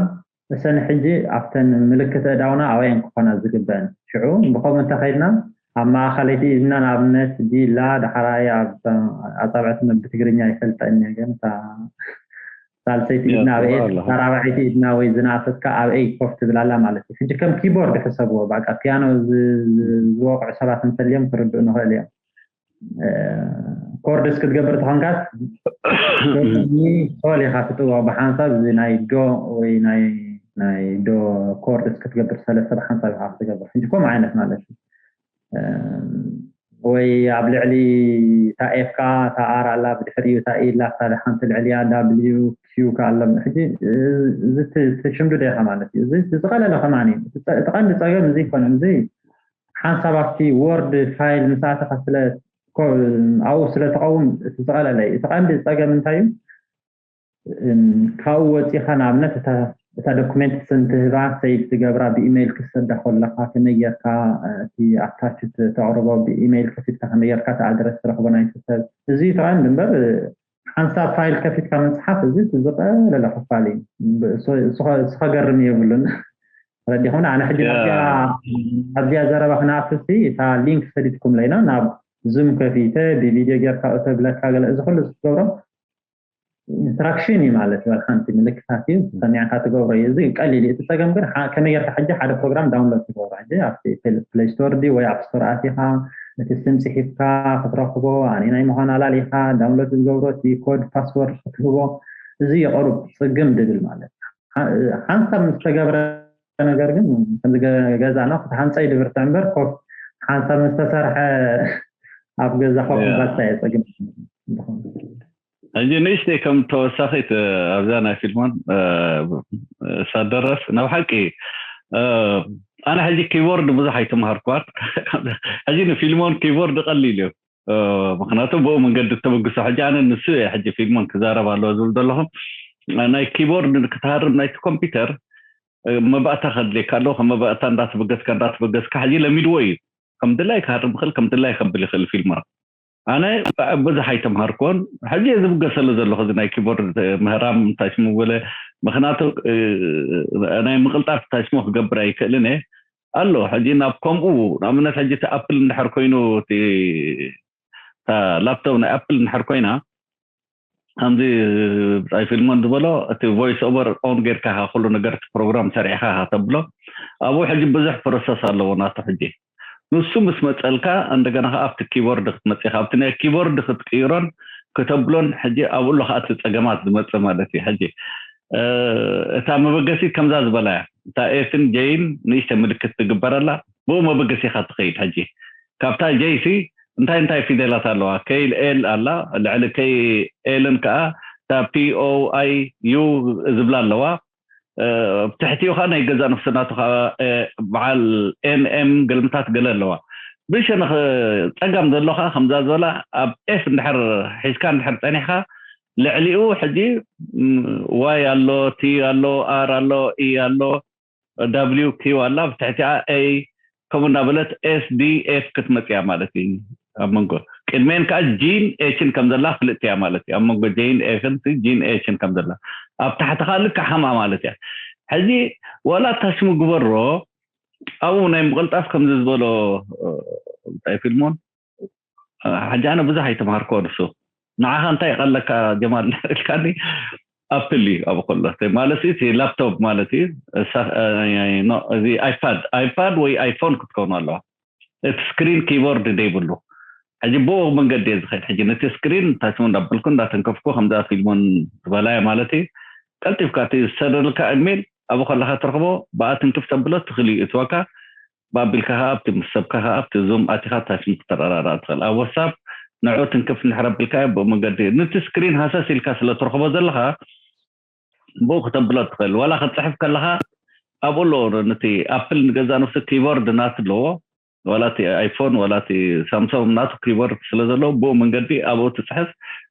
እሰን ሕጂ ኣብተን ምልክት እዳውና ኣበየን ክኾና ዝግበአን ሽዑ ብኸምኡ እንተኸይድና ኣብ ማእኸለይቲ ኢድና ንኣብነት ቢላ ዳሕራይ ኣብ ኣፃብዕቲ ብትግርኛ ይፈልጠን እየ ግን ሳልሰይቲ ኢድና ኣብ ኤፍ ራብዐይቲ ኢድና ወይ ዝነኣሰትካ ኣብ ኤይ ኮፍ ትብል ኣላ ማለት እዩ። ሕጂ ከም ኪቦርድ ሕሰብዎ በቃ ፒያኖ ዝወቅዑ ሰባት እንተልዮም ክርድኡ ንኽእል እዮም። ኮርድስ ክትገብር ተኾንካስ ሶል ኢኻ ትጥወቕ ብሓንሳብ እዚ ናይ ዶ ወይ ናይ ዶ ኮርድስ ክትገብር ሰለስተ ብሓንሳብ ኢኻ ክትገብር ሕጂ ከምኡ ዓይነት ማለት እዩ። ወይ ኣብ ልዕሊ እታ ኤፍካ እታ ኣር ኣላ ብድሕሪኡ እታ ኢላ እታ ሓንቲ ልዕሊያ ዳብልዩ ኪዩ ከ ኣሎ ሕጂ እዚ ትሽምዱ ዶ ኢኻ ማለት እዩ። እዚ ዝቐለለ ከማን እዩ። እቲ ቀንዲ ፀገም እዚ ይኮነ እዚ ሓንሳብ ኣብቲ ወርድ ፋይል ምስ ኣተኻ ስለ ኣብኡ ስለ ትቐውም እቲ ዝቐለለ እዩ። እቲ ቀንዲ ፀገም እንታይ እዩ? ካብኡ ወፂኻ ንኣብነት እታ ዶኩሜንት ስም ትህባ ሰይቭ ትገብራ ብኢሜይል ክትሰዳ ከለካ ከመይ ጌርካ እቲ ኣታች ተቅርቦ ብኢሜይል ከፊትካ ከመይ ጌርካ እቲ ኣድረስ ትረክቦ ናይቲ ሰብ እዚ ተቐንዲ እምበር ሓንሳብ ፋይል ከፊትካ ምፅሓፍ እዚ ዝቀለለ ክፋል እዩ። ዝኸገርም የብሉን። ረዲኹም ኣነ ሕጂ ኣብዚኣ ዘረባ ክነኣትሲ እታ ሊንክ ሰዲድኩም ለይና ናብ ዙም ከፊተ ብቪድዮ ጌርካ እተብለካ ገለ እዚ ኩሉ ዝገብሮ ኢንስትራክሽን እዩ ማለት እዩ። ሓንቲ ምልክታት እዩ ሰሚዕካ ትገብሮ እዩ። እዚ ቀሊል እዩ። እቲ ፀገም ግን ከመይ ጌርካ ሕጂ ሓደ ፕሮግራም ዳውንሎድ ትገብሮ ሕጂ ኣብቲ ፕሌይ ስቶር ድዩ ወይ ኣፕ ስቶር ኣቲኻ እቲ ስም ፅሒፍካ ክትረኽቦ ኣነ ናይ ምዃን ኣላሊኻ ዳውንሎድ ዝገብሮ እቲ ኮድ ፓስወርድ ክትህቦ እዚ የቐሩብ ፅግም ድብል ማለት ሓንሳብ ምስ ተገብረ ነገር ግን ከምዚ ገዛና ክትሃንፀ ይድብር እምበር ኮፍ ሓንሳብ ምስ ተሰርሐ ኣብ ገዛ ኮፍ ምባል እንታይ የፀግም ሕጂ ንእሽተይ ከም ተወሳኺት ኣብዛ ናይ ፊልሞን ሳደረስ ናብ ሓቂ ኣነ ሕጂ ኪቦርድ ብዙሕ ኣይተምሃርኳን ሕጂ ንፊልሞን ኪቦርድ ቀሊል እዩ ምክንያቱ ብኡ መንገዲ ተበግሶ ሕጂ ኣነ ንሱ እየ ሕጂ ፊልሞን ክዛረብ ኣለዎ ዝብል ዘለኹ ናይ ኪቦርድ ክትሃርም ናይቲ ኮምፒውተር መባእታ ከድልየካ ኣለዎ ከም መባእታ እንዳተበገስካ እንዳተበገስካ ሕጂ ለሚድዎ እዩ ከም ድላይ ክሃርም ይኽእል ከም ድላይ ከብል ይኽእል ፊልማ ኣነ ብዙሕ ኣይተምሃርኮን ሕጂ እየ ዝብገሰሉ ዘለኹ እዚ ናይ ኪቦርድ ምህራም እንታይ ሽሙ በለ ምክንያቱ ናይ ምቅልጣፍ እንታይ ሽሙ ክገብር ኣይክእልን እየ ኣሎ ሕጂ ናብ ከምኡ ንኣብነት ሕጂ እቲ ኣፕል እንድሕር ኮይኑ ላፕቶፕ ናይ ኣፕል እንድሕር ኮይና ከምዚ ብጻይ ፊልሞን ዝበሎ፣ እቲ voice over on ጌርካ ኢኻ ኩሉ ነገር፣ እቲ ፕሮግራም ሰሪዕካ ኢኻ ተብሎ። ኣብኡ ሕጂ ብዙሕ ፕሮሰስ ኣለዎ ናቱ። ሕጂ ንሱ ምስ መጸልካ፣ እንደገና ከኣ ኣብቲ ኪቦርድ ክትመጽእ ኢኻ። ኣብቲ ናይ ኪቦርድ ክትቅይሮን ክተብሎን፣ ሕጂ ኣብኡ ኣሎ ከኣ እቲ ጸገማት ዝመጽእ ማለት እዩ። ሕጂ እ፣ እታ መበገሲት ከምዛ ዝበላ እያ። እታ ኤፍን ጄይን ንእሽተ ምልክት ትግበረላ፣ ብኡ መበገሲ ኢኻ ትኸይድ። ሕጂ ካብታ ጄይ ሲ እንታይ እንታይ ፊደላት ኣለዋ? ከይ ኤል ኣላ፣ ልዕሊ ከይ ኤልን ከኣ እታ ፒ ኦ ኣይ ዩ ዝብላ ኣለዋ። እ፣ ኣብ ትሕቲኡ ከኣ ናይ ገዛ ነፍሲ ናቱ ከኣ፣ እ፣ በዓል ኤም ኤም ገልምታት ገለ ኣለዋ። ብሸነኽ ጸጋም ዘሎ ከኣ ከምዛ ዝበላ ኣብ ኤፍ እንድሕር ሒዝካ እንድሕር ጸኒሕካ፣ ልዕሊኡ ሕጂ፣ ም፣ ዋይ ኣሎ፣ ቲ ኣሎ፣ ኣር ኣሎ፣ ኢ ኣሎ፣ ዳብሊው ኪው ኣላ፣ ብትሕቲኣ ኤ፣ ከምኡ እናበለት ኤስ ዲ ኤፍ ክትመጽእ እያ ማለት እዩ። ኣብ መንጎ ቅድሜን ከኣ ጂን ኤችን ከም ዘላ ፍልጥቲ እያ ማለት እዩ። ኣብ መንጎ ጄይን ኤፍን ሲ ጂን ኤችን ከም ዘላ፣ ኣብ ታሕቲ ከኣ ልክዕ ከምኣ ማለት እያ። ሕጂ ዋላ ታሽሙ ግበሮ፣ ኣብኡ ናይ ምቕልጣፍ ከምዚ ዝበሎ፣ እ፣ እንታይ ፊልሞን፣ እ፣ ሕጂ ኣነ ብዙሕ ኣይተምሃርኮ ንሱ። ንዓኻ እንታይ ይቐለካ ጀማል ኢልካኒ፣ ኣፕል እዩ ኣብኡ ከሎ። ማለት እቲ ላፕቶፕ ማለት እዩ። እሳ-፣ እ፣ ኖ፣ እዚ ኣይፓድ፣ ኣይፓድ ወይ ኣይፎን ክትከውኑ ኣለዋ። እቲ ስክሪን ኪቦርድ ደይብሉ። ሕጂ ብኡ መንገዲ እየ ዝኸይድ። ሕጂ ነቲ ስክሪን ታሽሙ እንዳበልኩ እንዳተንከፍኩ ከምዛ ፊልሞን ዝበላዮ ማለት እዩ። ቀልጢፍካ እቲ ዝሰደልካ ኢሜል ኣብኡ ከለኻ ትረኽቦ፣ ብኣ ትንክፍ ተብሎ ትኽሊ ይእትወካ። ብኣቢልካ ከኣ ኣብቲ ምስ ሰብካ ከኣ ኣብቲ ዙም ኣቲኻ ታሽሙ ክተረዳዳእ ትኽእል። ኣብ ዋትሳፕ ንዕኡ ትንክፍ እንድሕር ኣቢልካዮ ብኡ መንገዲ ነቲ ስክሪን ሃሰስ ኢልካ ስለ ትረኽቦ ዘለኻ ብኡ ክተብሎ ትኽእል። ዋላ ክትጽሕፍ ከለኻ ኣብኡ ኣለዎ ነቲ ኣፕል ንገዛ ነፍሱ ኪቦርድ ናቱ ኣለዎ። ዋላ እቲ ኣይፎን ዋላ እቲ ሳምሶንግ ናቱ ኪቦርድ ስለ ዘለዎ ብኡ መንገዲ ኣብኡ ትጽሕፍ፣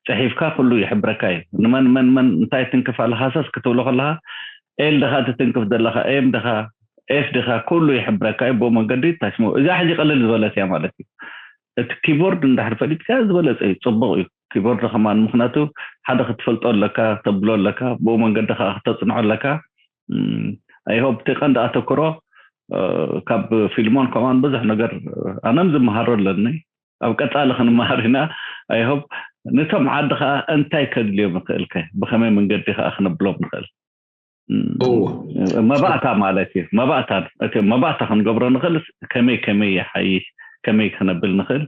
ጽሒፍካ ኩሉ ይሕብረካ እዩ። ንመን መን መን እንታይ ትንክፍ ኣለኻ ሃሰስ ክትብሎ ከለኻ ኤል ድኻ ትትንክፍ ዘለኻ፣ ኤም ድኻ፣ ኤፍ ድኻ፣ ኩሉ ይሕብረካ እዩ። ብኡ መንገዲ ታሽሙ እዛ ሕጂ ቀልል ዝበለት እያ ማለት እዩ። እቲ ኪቦርድ እንድሕር ፈሊጥካ ዝበለጸ እዩ፣ ጽቡቕ እዩ። ኪቦርድ ከማን ምኽንያቱ ሓደ ክትፈልጦ ኣለካ፣ ተብሎ ኣለካ፣ ብኡ መንገዲ ከኣ ክተጽንዖ ኣለካ። እም፣ I hope እቲ ቀንዲ ኣተኩሮ፣ እ፣ ካብ ፊልሞን ከማን ብዙሕ ነገር፣ እ፣ ኣነም ዝመሃሮ ኣለኒ። ኣብ ቀጻሊ ክንመሃር ኢና። I hope ነቶም ዓዲ ከኣ እንታይ ከድልዮም ይኽእል ከ፣ ብኸመይ መንገዲ ከኣ ክነብሎም ንኽእል? እም፣ እዎ። መባእታ ማለት እዩ። መባእታ፣ እቲ መባእታ ክንገብሮ ንኽእል ከመይ፣ ከመይ ይሓይሽ፣ ከመይ ክነብል ንኽእል?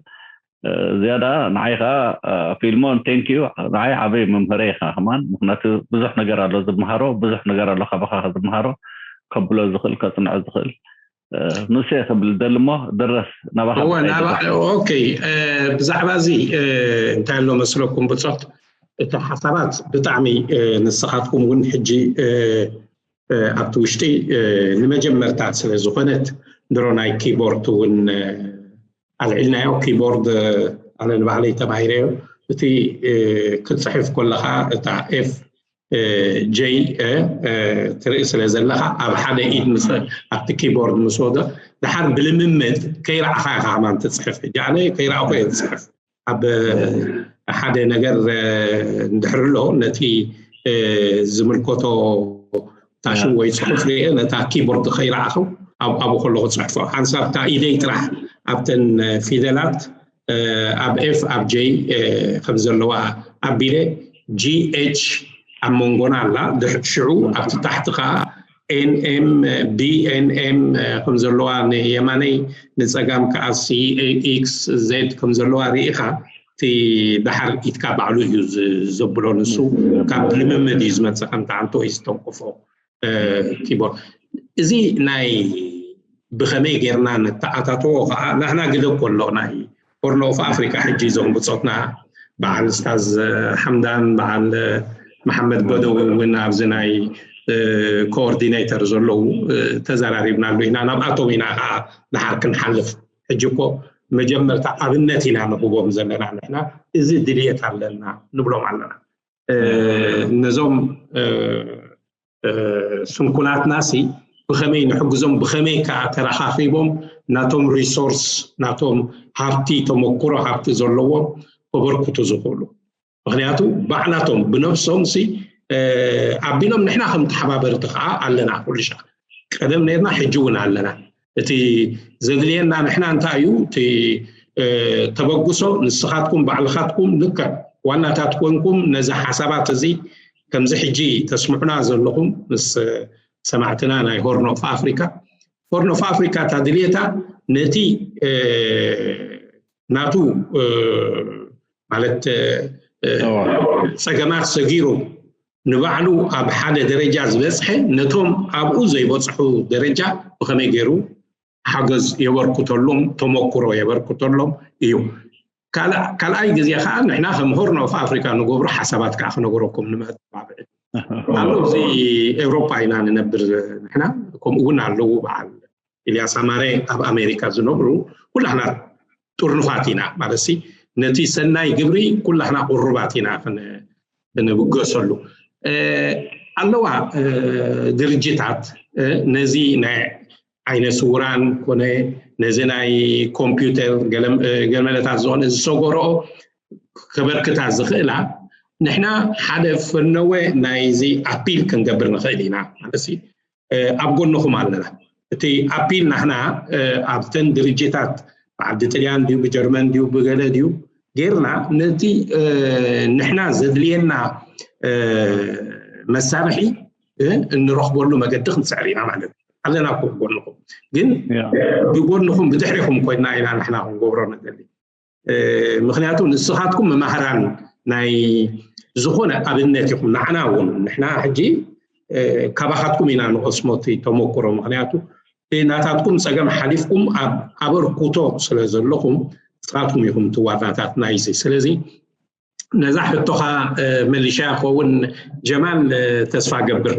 እ፣ ዝያዳ ንዓይ ከኣ፣ እ፣ ፊልሞን፣ thank you። ንዓይ ዓበይ መምህረይ ኢኻ ከማን። ምኽንያቱ ብዙሕ ነገር ኣሎ ዝመሃሮ፣ ብዙሕ ነገር ኣሎ ካባኻ ዝመሃሮ፣ ከብሎ ዝኽእል፣ ከጽንዖ ዝኽእል። እ፣ ንሱ እየ ክብል ደሊ እሞ፣ ድረስ ናባኻ እወ፣ ብኸይድ ናባ-፣ ኢኻ። ኦኬ፣ እ፣ ብዛዕባ እዚ፣ እ፣ እንታይ ኣሎ መስለኩም ብጾት፣ እቲ ሓሳባት ብጣዕሚ፣ እ፣ ንስኻትኩም እውን ሕጂ፣ እ፣ እ፣ ኣብቲ ውሽጢ፣ እ፣ ንመጀመርታ ስለ ዝኾነት ድሮ ናይ ኪቦርድ እውን፣ እ፣ ኣልዒልናዮ። ኪቦርድ፣ እ፣ ኣነ ንባዕለይ ተማሂረዮ። እቲ፣ እ፣ ክትጽሕፍ ከለኻ እታ ኤፍ፣ እ፣ ጄይ፣ እ፣ እ፣ ትርኢ ስለ ዘለኻ ኣብ ሓደ ኢድ ምስ፣ ኣብቲ ኪቦርድ ምስ ወደ፣ ደሓር ብልምምድ ከይረኣኻ ኢኻ ከማን ትጽሕፍ። ሕጂ ኣነ ከይረኣኹ እየ ዝጽሕፍ። ኣብ ሓደ ነገር፣ እ፣ እንድሕር ኣሎ ነቲ፣ እ፣ ዝምልከቶ ታሽም ወይ ጽሑፍ ርኤ ነታ ኪቦርድ ከይረኣኹ ኣብ-፣ ኣብኡ ከለኹ ጽሕፎ። ሓንሳብ እታ ኢደይ ጥራሕ ኣብተን ፊደላት፣ እ፣ ኣብ ኤፍ ኣብ ጄይ፣ እ፣ ከም ዘለዋ ኣቢለ ጂ ኤች ኣብ መንጎና ኣላ። ድሕ-፣ ሽዑ ኣብቲ ታሕቲ ከኣ ኤን ኤም ቢ ኤን ኤም ከም ዘለዋ ንየማነይ ንጸጋም ከኣ ሲ ኤ ኤክስ ዜድ ከም ዘለዋ ርኢኻ እቲ ደሓር ኢድካ ባዕሉ እዩ ዝ-፣ ዘብሎ። ንሱ ካብ ልምምድ እዩ ዝመጽእ፣ ከምቲ ኣንቶ እዩ ዝተንክፎ፣ እ፣ ኪቦርድ። እዚ ናይ ብኸመይ ጌርና ነተኣታትዎ ከኣ ናህና ግደ እኮ ኣሎ። ናይ ሆርን ኦፍ ኣፍሪካ ሕጂ እዞም ብጾትና በዓል እስታዝ ሓምዳን፣ በዓል መሓመድ በደዊ እውን ኣብዚ ናይ፣ እ፣ ኮኦርዲኔተር ዘለዉ፣ እ፣ ተዘራሪብናሉ ኢና። ናብኣቶም ኢና ከኣ ደሓር ክንሓልፍ። ሕጂ እኮ መጀመርታ ኣብነት ኢና ንህቦም ዘለና ንሕና። እዚ ድልየት ኣለና ንብሎም ኣለና። እ፣ ነዞም፣ እ፣ እ፣ ስንኩላትናሲ ብኸመይ ንሕግዞም፣ ብኸመይ ከኣ ተረኻኺቦም ናቶም ሪሶርስ፣ ናቶም ሃብቲ፣ ተመኩሮ ሃብቲ ዘለዎም ከበርክቱ ዝኽእሉ። ምኽንያቱ ባዕላቶም ብነብሶም ሲ፣ እ፣ ኣቢሎም ንሕና ከም ተሓባበርቲ ከኣ ኣለና ኩሉ ሻዕ። ቀደም ነርና፣ ሕጂ እውን ኣለና። እቲ ዘድልየና ንሕና እንታይ እዩ? እቲ፣ እ፣ ተበግሶ ንስኻትኩም ባዕልኻትኩም ልክዕ ዋናታት ኮንኩም ነዚ ሓሳባት እዚ ከምዚ ሕጂ ተስምዑና ዘለኹም ምስ ሰማዕትና ናይ ሆርን ኦፍ ኣፍሪካ፣ ሆርን ኦፍ ኣፍሪካ እታ ድልየታ ነቲ ናቱ ማለት ጸገማት ሰጊሩ ንባዕሉ ኣብ ሓደ ደረጃ ዝበፅሐ ነቶም ኣብኡ ዘይበፅሑ ደረጃ ብኸመይ ገይሩ ሓገዝ የበርክተሎም፣ ተመክሮ የበርክተሎም እዩ። ካልኣይ ግዜ ከዓ ንሕና ከም ሆርን ኦፍ ኣፍሪካ ንገብሮ ሓሳባት ከዓ ክነገረኩም ንመተባብዒ ኣሎ። እዚ ኤውሮፓ ኢና ንነብር ንሕና፣ ከምኡ እውን ኣለዉ በዓል ኢልያስ ኣማረ ኣብ ኣሜሪካ ዝነብሩ። ኩላህና ጥርኑፋት ኢና ማለት ነቲ ሰናይ ግብሪ ኩላህና ቁሩባት ኢና ክንብገሰሉ። ኣለዋ ድርጅታት ነዚ ናይ ዓይነ ስውራን ኮነ ነዚ ናይ ኮምፒውተር ገለመለታት ዝኾነ ዝሰገረኦ ከበርክታ ዝኽእላ፣ ንሕና ሓደ ፈነወ ናይዚ ኣፒል ክንገብር ንኽእል ኢና ማለት ኣብ ጎንኹም ኣለና። እቲ ኣፒል ናህና ኣብተን ድርጅታት ብዓዲ ጥልያን ድዩ ብጀርመን ድዩ ብገለ ድዩ ጌርና ነቲ ንሕና ዘድልየና መሳርሒ እንረኽበሉ መገዲ ክንፅዕር ኢና ማለት ኣለና። ጎንኹም ግን ብጎንኹም ብድሕሪኹም ኮይና ኢና ንሕና ክንገብሮ ንደሊ። ምክንያቱ ንስኻትኩም መማህራን ናይ ዝኾነ ኣብነት ኢኹም። ንዓና እውን ንሕና ሕጂ ካባኻትኩም ኢና ንቐስሞ እቲ ተመክሮ። ምክንያቱ ናታትኩም ፀገም ሓሊፍኩም ኣብ ኣበርኩቶ ስለ ዘለኹም ንስኻትኩም ኢኹም እቲ ዋናታት ናይዚ። ስለዚ ነዛ ሕቶኻ መሊሻ ክኸውን ጀማል ተስፋ ገብር።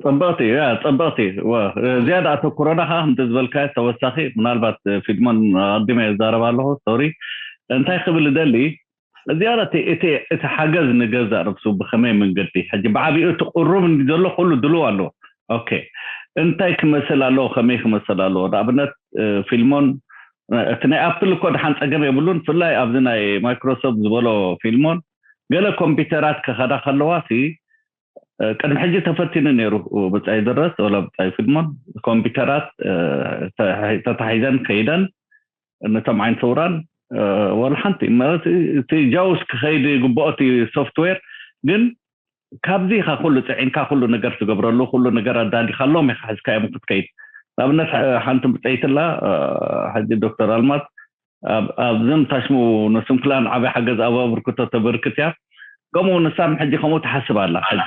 ፅብቕቲ እያ፣ ፅብቕቲ። ዝያዳ ኣተኩሮና ከዓ ከምቲ ዝበልካዮ ተወሳኺ ምናልባት ፊልሞን ኣቐዲመ የዛረብ ኣለኹ ሶሪ እንታይ ክብል ደሊ እዚኣላ እቲ ሓገዝ ንገዛእ ርእሱ ብኸመይ መንገዲ ሕጂ ብዓቢኡ እቲ ቅሩብ እንዲ ዘሎ ኩሉ ድልው ኣለዎ። ኦኬ እንታይ ክመስል ኣለዎ ከመይ ክመስል ኣለዎ ንኣብነት ፊልሞን እቲ ናይ ኣፕል እኮ ድሓን ፀገም የብሉን ብፍላይ ኣብዚ ናይ ማይክሮሶፍት ዝበሎ ፊልሞን ገለ ኮምፒውተራት ክኸዳ ከለዋ ሲ ቅድሚ ሕጂ ተፈቲኑ ነይሩ ብፃይ ድረስ ወላ ብፃይ ፊልሞን ኮምፒውተራት ተታሒዘን ከይደን ነቶም ዓይን ሰውራን ወላ ሓንቲ ማለት እቲ ጃውስ ክኸይድ ይግብኦ እቲ ሶፍትዌር ግን ካብዚ ኢኻ ኩሉ ፅዒንካ ኩሉ ነገር ትገብረሉ ኩሉ ነገር ኣዳሊኻሎም ኢኻ ሕዝካዮም ክትከይድ ንኣብነት ሓንቲ ብፀይትላ ሕጂ ዶክተር ኣልማዝ ኣብዝም ታሽሙ ንስንኩላን ዓበይ ሓገዝ ኣብ ኣበርክቶ ተበርክት እያ ከምኡ ንሳም ሕጂ ከምኡ ትሓስብ ኣላ ሕጂ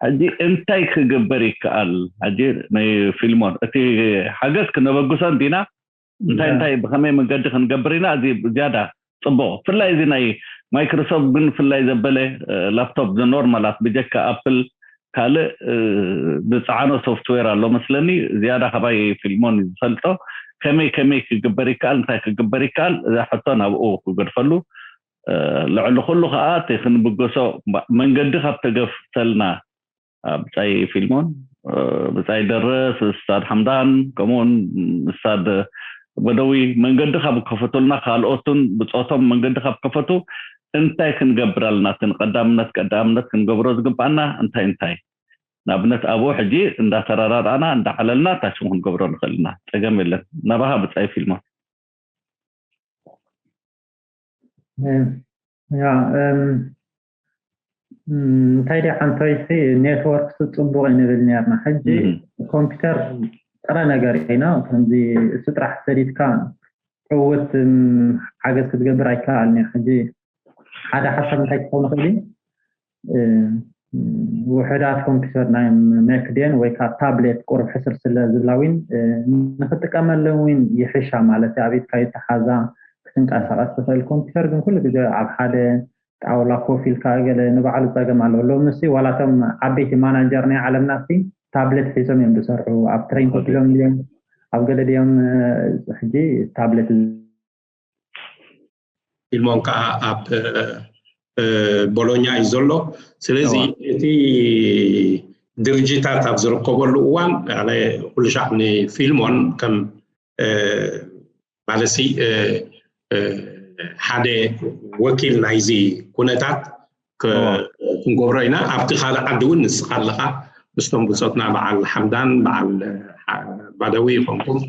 ሕጂ እንታይ ክግበር ይከኣል ሕጂ ናይ ፊልሞን እቲ ሓገዝ ክነበግሶ እንዲና እንታይ እንታይ ብኸመይ መንገዲ ክንገብር ኢና እዚ ዝያዳ ፅቡቕ ብፍላይ እዚ ናይ ማይክሮሶፍት ግን ብፍላይ ዘበለ ላፕቶፕ ዝኖርማላት ብጀካ ኣፕል ካልእ ዝፀዓኖ ሶፍትዌር ኣሎ መስለኒ ዝያዳ ካባይ ፊልሞን ዝፈልጦ ከመይ ከመይ ክግበር ይከኣል እንታይ ክግበር ይከኣል እዛ ሕቶ ናብኡ ክገድፈሉ ልዕሊ ኩሉ ከዓ እቲ ክንብገሶ መንገዲ ካብ ተገፍተልና ብፃይ ፊልሞን ብፃይ ደረስ ስታድ ሓምዳን ከምኡውን ስታድ በደዊ መንገዲ ካብ ከፈቱልና ካልኦትን ብፆቶም መንገዲ ካብ ከፈቱ እንታይ ክንገብር ኣለና እቲ ንቀዳምነት ቀዳምነት ክንገብሮ ዝግባኣና እንታይ እንታይ ንኣብነት ኣብኡ ሕጂ እንዳተረዳዳእና እንዳሓለልና ታሽሙ ክንገብሮ ንኽእል ኢና ፀገም የለን ናባኻ ብፃይ ፊልሞን ያ እንታይ ደ ሓንቶይሲ ኔትወርክ ፅቡቅ ይንብል ነርና ሕጂ ኮምፒውተር ጥረ ነገር ኢና ከምዚ እሱ ጥራሕ ሰዲድካ ዕውት ሓገዝ ክትገብር ኣይከኣልን ሕጂ ሓደ ሓሳብ እንታይ ክኸውን ይኽእል ውሕዳት ኮምፒውተር ናይ መክዴን ወይ ከዓ ታብሌት ቁሩብ ሕስር ስለ ዝብላ ዊን ንክጥቀመለን ዊን ይሕሻ ማለት ኣብ ኢድካ ይተሓዛ ክትንቀሳቀስ ትኽእል ኮምፒውተር ግን ኩሉ ግዜ ኣብ ሓደ ጣውላ ኮፍ ኢልካ ገለ ንባዕሉ ፀገም ኣለዎ ሎምሲ ዋላቶም ዓበይቲ ማናጀር ናይ ዓለምና ሲ ታብሌት ሒዞም እዮም ዝሰርሑ ኣብ ትሬን ኮፍ ኢሎም ድዮም ኣብ ገለ ድዮም ሕጂ ታብሌት ፊልሞን ከዓ ኣብ ቦሎኛ እዩ ዘሎ ስለዚ እቲ ድርጅታት ኣብ ዝርከበሉ እዋን ኩሉ ሻዕ ንፊልሞን ከም ማለትሲ ሓደ ወኪል ናይዚ ኩነታት ክንገብሮ ኢና ኣብቲ ካልእ ዓዲ እውን ንስኻ ኣለኻ ምስቶም ብፆትና በዓል ሓምዳን በዓል ባደዊ ይኾንኩም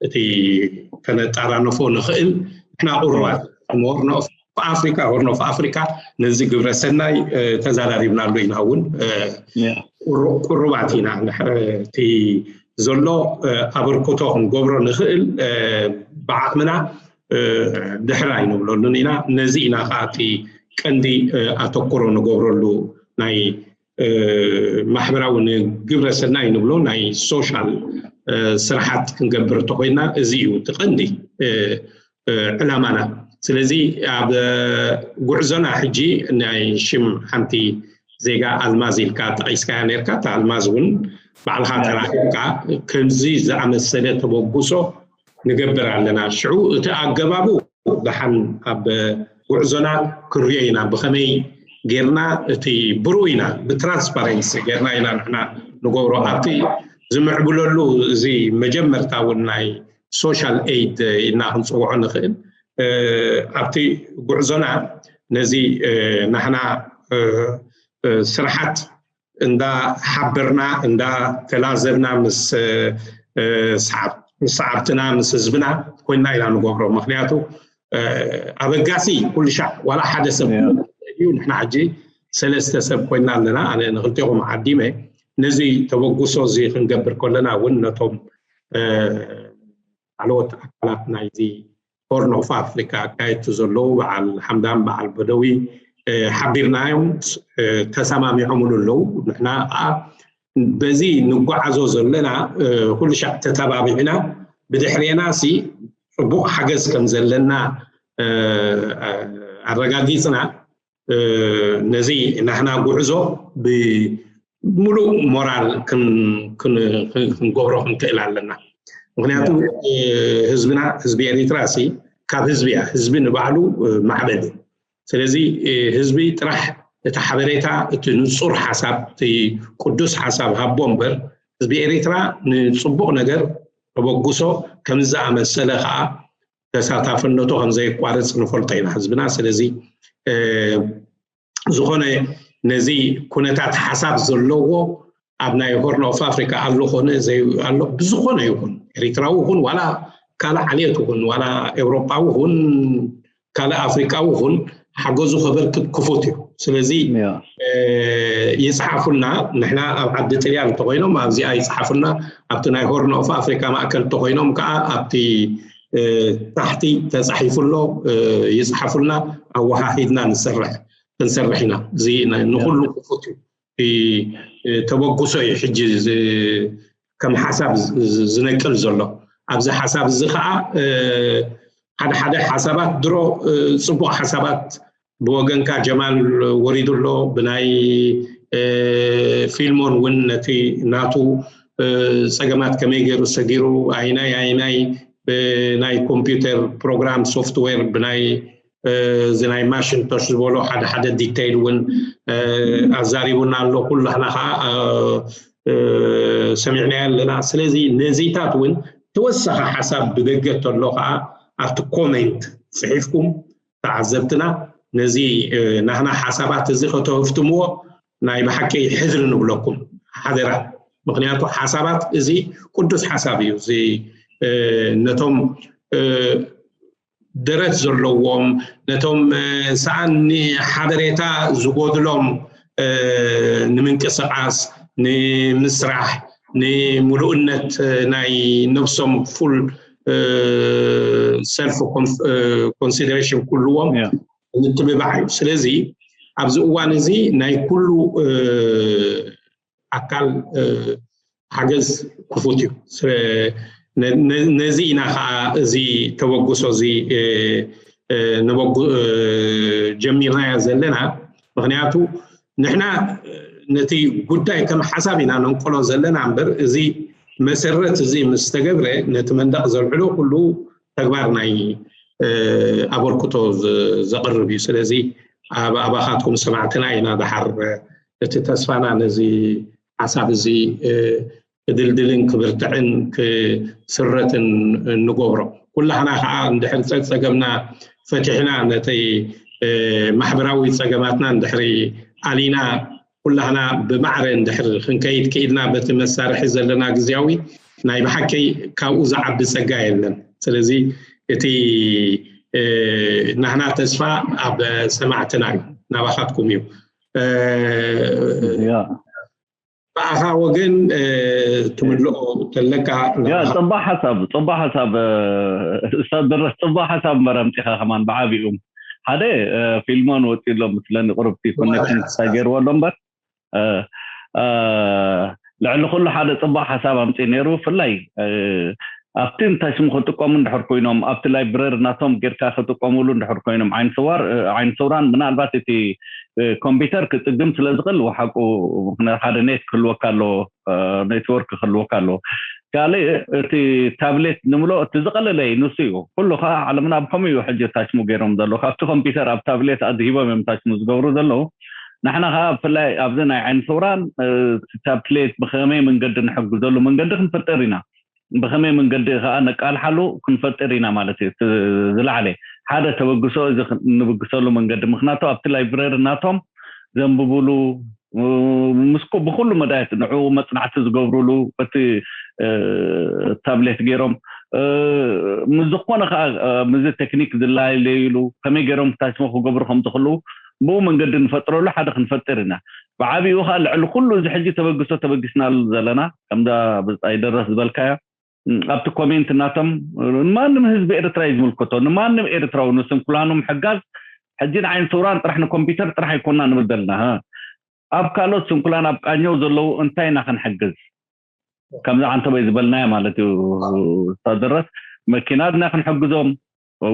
እቲ ከነጣራነፎ ንኽእል ንሕና ቁሩባት ሞር ንኦፍ ኣፍሪካ፣ ሆርን ኦፍ ኣፍሪካ ነዚ ግብረ ሰናይ ተዛራሪብናሉ ኢና እውን። ቁሩባት ኢና። እቲ ዘሎ ኣበርክቶ ክንገብሮ ንኽእል ብዓቕምና ድሕር ኣይንብለሉን ኢና። ነዚ ኢና ከዓ እቲ ቀንዲ ኣተኩሮ ንገብረሉ፣ ናይ ማሕበራዊ፣ ንግብረ ሰናይ ንብሎ ናይ ሶሻል ስራሓት ክንገብር እንተኮይና፣ እዚ እዩ እቲ ቀንዲ ዕላማና። ስለዚ ኣብ ጉዕዞና ሕጂ ናይ ሽም ሓንቲ ዜጋ ኣልማዝ ኢልካ ጠቒስካያ ነርካ። እታ ኣልማዝ እውን ባዕልኻ ተራኺብካ ከምዚ ዝኣመሰለ ተበግሶ ንገብር ኣለና። ሽዑ እቲ ኣገባቡ ደሓን ኣብ ጉዕዞና ክንሪኦ ኢና። ብኸመይ ጌርና እቲ ብሩህ ኢና፣ ብትራንስፓረንሲ ጌርና ኢና ንሕና ንገብሮ። ኣብቲ ዝምዕብለሉ፣ እዚ መጀመርታ እውን ናይ ሶሻል ኤይድ ኢልና ክንፅውዖ ንኽእል። ኣብቲ ጉዕዞና ነዚ ናህና ስራሓት እንዳ ሓበርና፣ እንዳ ተላዘብና ምስ ሰዓብትና፣ ምስ ህዝብና ኮይና ኢና ንገብሮ። ምክንያቱ ኣበጋሲ ኩሉ ሻዕ ዋላ ሓደ ሰብ እዩ። ንሕና ሕጂ ሰለስተ ሰብ ኮይና ኣለና። ኣነ ንክልቲኹም ዓዲመ። ነዚ ተበግሶ እዚ ክንገብር ከለና እውን ነቶም ላዕለዎት ኣካላት ናይዚ ሆርን ኦፍ ኣፍሪካ ኣካየድቲ ዘለዉ፣ በዓል ሓምዳን በዓል በደዊ ሓቢርናዮም፣ ተሰማሚዖምሉ ኣለዉ። ንሕና ከዓ በዚ ንጓዓዞ ዘለና ኩሉ ሻዕ ተተባቢዕና፣ ብድሕሬና ሲ ፅቡቕ ሓገዝ ከም ዘለና ኣረጋጊፅና፣ ነዚ ናህና ጉዕዞ ብምሉእ ሞራል ክንገብሮ ክንክእል ኣለና። ምክንያቱ ህዝብና፣ ህዝቢ ኤሪትራ ሲ ካብ ህዝቢ እያ። ህዝቢ ንባዕሉ ማዕበል እዩ። ስለዚ ህዝቢ ጥራሕ እቲ ሓበሬታ፣ እቲ ንፁር ሓሳብ፣ እቲ ቅዱስ ሓሳብ ሃቦ እምበር፣ ህዝቢ ኤሪትራ ንፅቡቕ ነገር ተበግሶ ከም ዝኣመሰለ ከዓ ተሳታፍነቱ ከም ዘየቋርፅ ንፈልጦ ኢና ህዝብና። ስለዚ ዝኾነ ነዚ ኩነታት ሓሳብ ዘለዎ ኣብ ናይ ሆርን ኦፍ ኣፍሪካ ኣሎ ኮነ ዘይ ኣሎ፣ ብዝኾነ ይኹን ኤሪትራዊ ይኹን ዋላ ካልእ ዓሌት ይኹን ዋላ ኤውሮጳዊ ይኹን ካልእ ኣፍሪቃዊ ይኹን ሓገዙ ከበርክት ክፉት እዩ። ስለዚ ይፅሓፉልና። ንሕና ኣብ ዓዲ ጥልያን እንተኮይኖም ኣብዚኣ ይፅሓፉልና፣ ኣብቲ ናይ ሆርን ኦፍ ኣፍሪካ ማእከል እንተኮይኖም ከዓ ኣብቲ ታሕቲ ተፃሒፉ ኣሎ፣ ይፅሓፉልና። ኣወሃሂድና ንሰርሕ ክንሰርሕ ኢና። እዚ ንኩሉ ክፉት እዩ። ተበግሶ እዩ ሕጂ ከም ሓሳብ ዝነቅል ዘሎ። ኣብዚ ሓሳብ እዚ ከዓ ሓደ ሓደ ሓሳባት ድሮ ፅቡቅ ሓሳባት ብወገንካ ጀማል ወሪዱ ኣሎ። ብናይ ፊልሞን እውን ነቲ ናቱ ፀገማት ከመይ ገይሩ ሰጊሩ፣ ኣይናይ ኣይናይ ብናይ ኮምፒውተር ፕሮግራም ሶፍትዌር ብናይ እዚ ናይ ማሽንቶሽ ዝበሎ ሓደ ሓደ ዲቴይል እውን ኣዛሪቡና ኣሎ። ኩላህና ከዓ ሰሚዕናዮ ኣለና። ስለዚ ነዚታት እውን ተወሳኺ ሓሳብ ብደገ ተሎ ከዓ ኣብቲ ኮሜንት ፅሒፍኩም ተዓዘብትና ነዚ ናህና ሓሳባት እዚ ከተህፍትምዎ ናይ ብሓቂ ሕድሪ ንብለኩም ሓደራ። ምክንያቱ ሓሳባት እዚ ቅዱስ ሓሳብ እዩ። እዚ ነቶም ደረት ዘለዎም፣ ነቶም ሰኣን ሓበሬታ ዝጎድሎም ንምንቅስቃስ፣ ንምስራሕ፣ ንምሉእነት ናይ ነብሶም ፉል ሰልፍ ኮንሲደሬሽን ኩልዎም ምትብባዕ እዩ። ስለዚ ኣብዚ እዋን እዚ ናይ ኩሉ ኣካል ሓገዝ ክፉት እዩ። ነዚ ኢና ከዓ እዚ ተበግሶ እዚ ጀሚርናዮ ዘለና። ምክንያቱ ንሕና ነቲ ጉዳይ ከም ሓሳብ ኢና ነንቆሎ ዘለና እምበር፣ እዚ መሰረት እዚ ምስ ተገብረ ነቲ መንደቕ ዘልዕሎ ኩሉ ተግባር ናይ ኣበርክቶ ዘቕርብ እዩ። ስለዚ ኣባኻትኩም ሰማዕትና ኢና ደሓር እቲ ተስፋና ነዚ ሓሳብ እዚ ክድልድልን ክብርትዕን ክስረትን እንገብሮ። ኩላህና ከዓ እንድሕር ፀገምና ፈቲሕና ነተይ ማሕበራዊ ፀገማትና እንድሕሪ ኣሊና ኩላህና ብማዕረ እንድሕር ክንከይድ ክኢልና በቲ መሳርሒ ዘለና ግዜያዊ ናይ ብሓቂ ካብኡ ዝዓቢ ፀጋ የለን። ስለዚ እቲ ናህና ተስፋ ኣብ ሰማዕትና እዩ፣ ናባኻትኩም እዩ። ያ ብኣኻ ወገን ትምልኦ ተለካ ያ ጽባሕ ሓሳብ ጽባሕ ሓሳብ ስታደረስ ጽባሕ ሓሳብ እምበር ኣምፂኻ ከማን ብዓቢኡ ሓደ ፊልሞን ወፂ ኣሎ ምስለኒ ቁርብቲ ኮኔክሽን ክሳይ ገይርዎ ኣሎ እምበር ልዕሊ ኩሉ ሓደ ጽቡቅ ሓሳብ ኣምፂ ነይሩ። ብፍላይ ኣብቲ እንታይ ስሙ ክጥቀሙ እንድሕር ኮይኖም ኣብቲ ላይብረሪ ናቶም ጌርካ ክጥቀሙሉ እንድሕር ኮይኖም ዓይን ስውራን ምናልባት እቲ ኮምፒውተር ክፅግም ስለ ዝኽእል ወሓቁ ሓደ ኔት ክህልወካ ኣለዎ፣ ኔትወርክ ክህልወካ ኣለዎ። ካልእ እቲ ታብሌት ንምሎ እቲ ዝቐለለ እዩ፣ ንሱ እዩ። ኩሉ ከዓ ዓለምና ብከምኡ እዩ ሕጂ ታሽሙ ገይሮም ዘለዉ። ካብቲ ኮምፒውተር ኣብ ታብሌት ኣድሂቦም እዮም ታሽሙ ዝገብሩ ዘለዉ። ንሕና ከዓ ብፍላይ ኣብዚ ናይ ዓይኒ ስውራን ታብሌት ብከመይ መንገዲ ንሕግዘሉ መንገዲ ክንፈጥር ኢና። ብከመይ መንገዲ ከዓ ነቃልሓሉ ክንፈጥር ኢና ማለት እዩ። ዝለዓለ ሓደ ተበግሶ እዚ ንብግሰሉ መንገዲ ምክንያቱ ኣብቲ ላይብረሪ ናቶም ዘንብብሉ ምስ ብኩሉ መዳየት ንዕኡ መፅናዕቲ ዝገብርሉ በቲ ታብሌት ገይሮም ምስ ዝኾነ ከዓ ምዚ ቴክኒክ ዝላለዩሉ ከመይ ገይሮም ታሽሞ ክገብሩ ከም ዝኽእሉ ብኡ መንገዲ ንፈጥረሉ ሓደ ክንፈጥር ኢና። ብዓብኡ ከዓ ልዕሊ ኩሉ እዚ ሕጂ ተበግሶ ተበጊስናሉ ዘለና ከምዛ ብፃይ ደረስ ዝበልካዮ ኣብቲ ኮሜንት እናቶም ንማንም ህዝቢ ኤርትራ እዩ ዝምልከቶ። ንማንም ኤርትራዊ ንስንኩላኑ ምሕጋዝ ሕጂ ንዓይን ስውራን ጥራሕ ንኮምፒውተር ጥራሕ ኣይኮና ንብል ዘለና። ኣብ ካልኦት ስንኩላን ኣብ ቃኘው ዘለዉ እንታይ ኢና ክንሕግዝ? ከምዚ ዓንተበይ ዝበልናዮ ማለት እዩ። ስታደረስ መኪና ድና ክንሕግዞም፣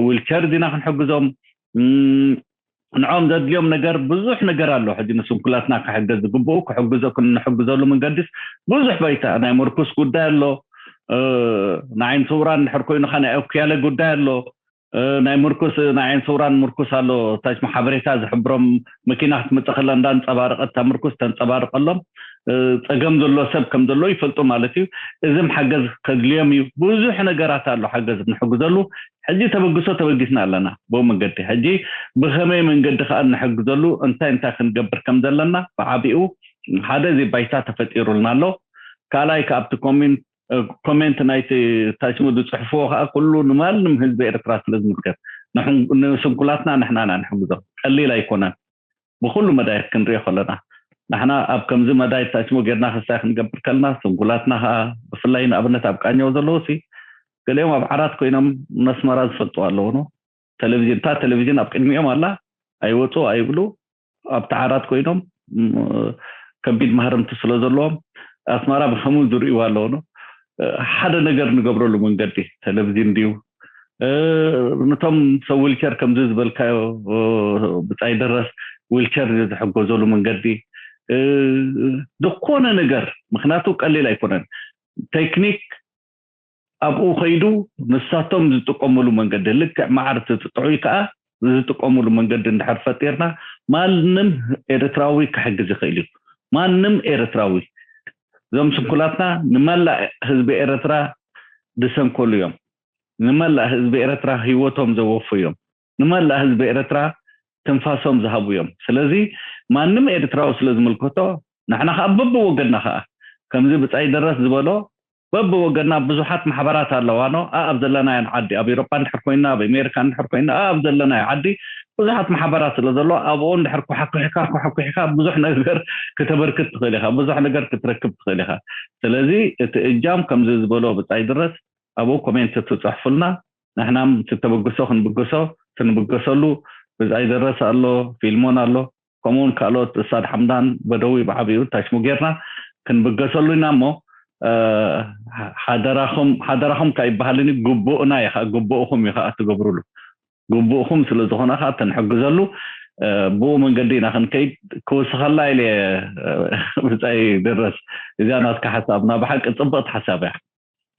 ዊልቸር ዲና ክንሕግዞም ንዖም ዘድልዮም ነገር ብዙሕ ነገር ኣሎ። ሕጂ ንስንኩላትና ክሕገዝ ዝግብኡ ክሕግዞ ክንሕግዘሉ መንገዲስ ብዙሕ ባይታ ናይ ምርኩስ ጉዳይ ኣሎ። ንዓይን ስውራን እንድሕር ኮይኑካ ናይ ኣኩያለ ጉዳይ ኣሎ። ናይ ምርኩስ ናይ ዓይን ስውራን ምርኩስ ኣሎ። ታች ሓበሬታ ዝሕብሮም መኪና ክትመፀ ከላ እንዳንፀባረቀት እታ ምርኩስ ተንፀባርቀሎም። ፀገም ዘሎ ሰብ ከም ዘሎ ይፈልጡ ማለት እዩ። እዝም ሓገዝ ከድልዮም እዩ። ብዙሕ ነገራት ኣሎ ሓገዝ ንሕግዘሉ። ሕጂ ተበግሶ ተበጊስና ኣለና ብኡ መንገዲ። ሕጂ ብኸመይ መንገዲ ከዓ እንሕግዘሉ እንታይ እንታይ ክንገብር ከም ዘለና ብዓቢኡ ሓደ እዚ ባይታ ተፈጢሩልና ኣሎ። ካልኣይ ከኣብቲ ኮሜንት ኮሜንት ናይቲ ታሽሙ ዝፅሕፍዎ ከዓ ኩሉ ንማንም ህዝቢ ኤርትራ ስለ ዝምልከት ንስንኩላትና ንሕና ኢና ንሕግዞም። ቀሊል ኣይኮነን። ብኩሉ መዳየት ክንሪኦ ከለና ንሕና ኣብ ከምዚ መዳየት ታሽሙ ጌርና ክሳይ ክንገብር ከለና ስንኩላትና ከዓ ብፍላይ ንኣብነት ኣብ ቃኘው ዘለዉ ሲ ገሊኦም ኣብ ዓራት ኮይኖም ነስመራ ዝፈልጡ ኣለዉ። ቴሌቪዥን እታ ቴሌቪዥን ኣብ ቅድሚኦም ኣላ ኣይወፁ ኣይብሉ ኣብቲ ዓራት ኮይኖም ከቢድ ማህረምቲ ስለ ዘለዎም ኣስመራ ብከምኡ ዝርእይዋ ኣለዉ። ሓደ ነገር ንገብረሉ መንገዲ ቴሌቪዥን ድዩ ነቶም ሰብ ዊልቸር ከምዚ ዝበልካዮ ብፃይ ደረስ ዊልቸር ዝሕገዘሉ መንገዲ ዝኾነ ነገር ምክንያቱ ቀሊል ኣይኮነን። ቴክኒክ ኣብኡ ከይዱ ንሳቶም ዝጥቀምሉ መንገዲ ልክዕ ማዕር ትጥዑይ ከዓ ዝጥቀምሉ መንገዲ እንድሕር ፈጢርና ማንም ኤርትራዊ ክሕግዝ ይኽእል እዩ። ማንም ኤርትራዊ እዞም ስንኩላትና ንመላእ ህዝቢ ኤርትራ ዝሰንከሉ እዮም። ንመላእ ህዝቢ ኤርትራ ህይወቶም ዘወፉ እዮም። ንመላእ ህዝቢ ኤርትራ ትንፋሶም ዝሃቡ እዮም። ስለዚ ማንም ኤርትራዊ ስለ ዝምልከቶ ንሕና ከዓ በብወገንና ከዓ ከምዚ ብፃይ ደረስ ዝበሎ በብወገንና ብዙሓት ማሕበራት ኣለዋኖ ኣብ ዘለናዮ ዓዲ ኣብ ኤሮጳ እንድሕር ኮይና ኣብ ኣሜሪካ እንድሕር ኮይና ኣብ ዘለናዮ ዓዲ ብዙሓት ማሕበራት ስለ ዘሎ ኣብኡ እንድሕር ኩሓኩሕካ ኩሕኩሕካ ብዙሕ ነገር ክተበርክት ትኽእል ኢኻ፣ ብዙሕ ነገር ክትረክብ ትኽእል ኢኻ። ስለዚ እቲ እጃም ከምዚ ዝበሎ ብፃይ ድረስ ኣብኡ ኮሜንት ትፅሕፉልና ንሕናም እቲ ተበግሶ ክንብገሶ ክንብገሰሉ ብፃይ ደረስ ኣሎ፣ ፊልሞን ኣሎ፣ ከምኡውን ካልኦት እሳድ ሓምዳን በደዊ ብዓብኡ ታሽሙ ጌርና ክንብገሰሉ ኢና እሞ ሓደራኹም ሓደራኹም ካብ ይበሃልኒ ግቡእና እዩ ከዓ ግቡእኹም እዩ ከዓ ትገብሩሉ ግቡእኹም ስለ ዝኾነ ከዓ ተንሕግዘሉ ብኡ መንገዲ ኢና ክንከይድ ክውስኸላ ኢለ ብፃይ ድረስ እዚኣ ናትካ ሓሳብና ብሓቂ ፅብቕቲ ሓሳብ እያ።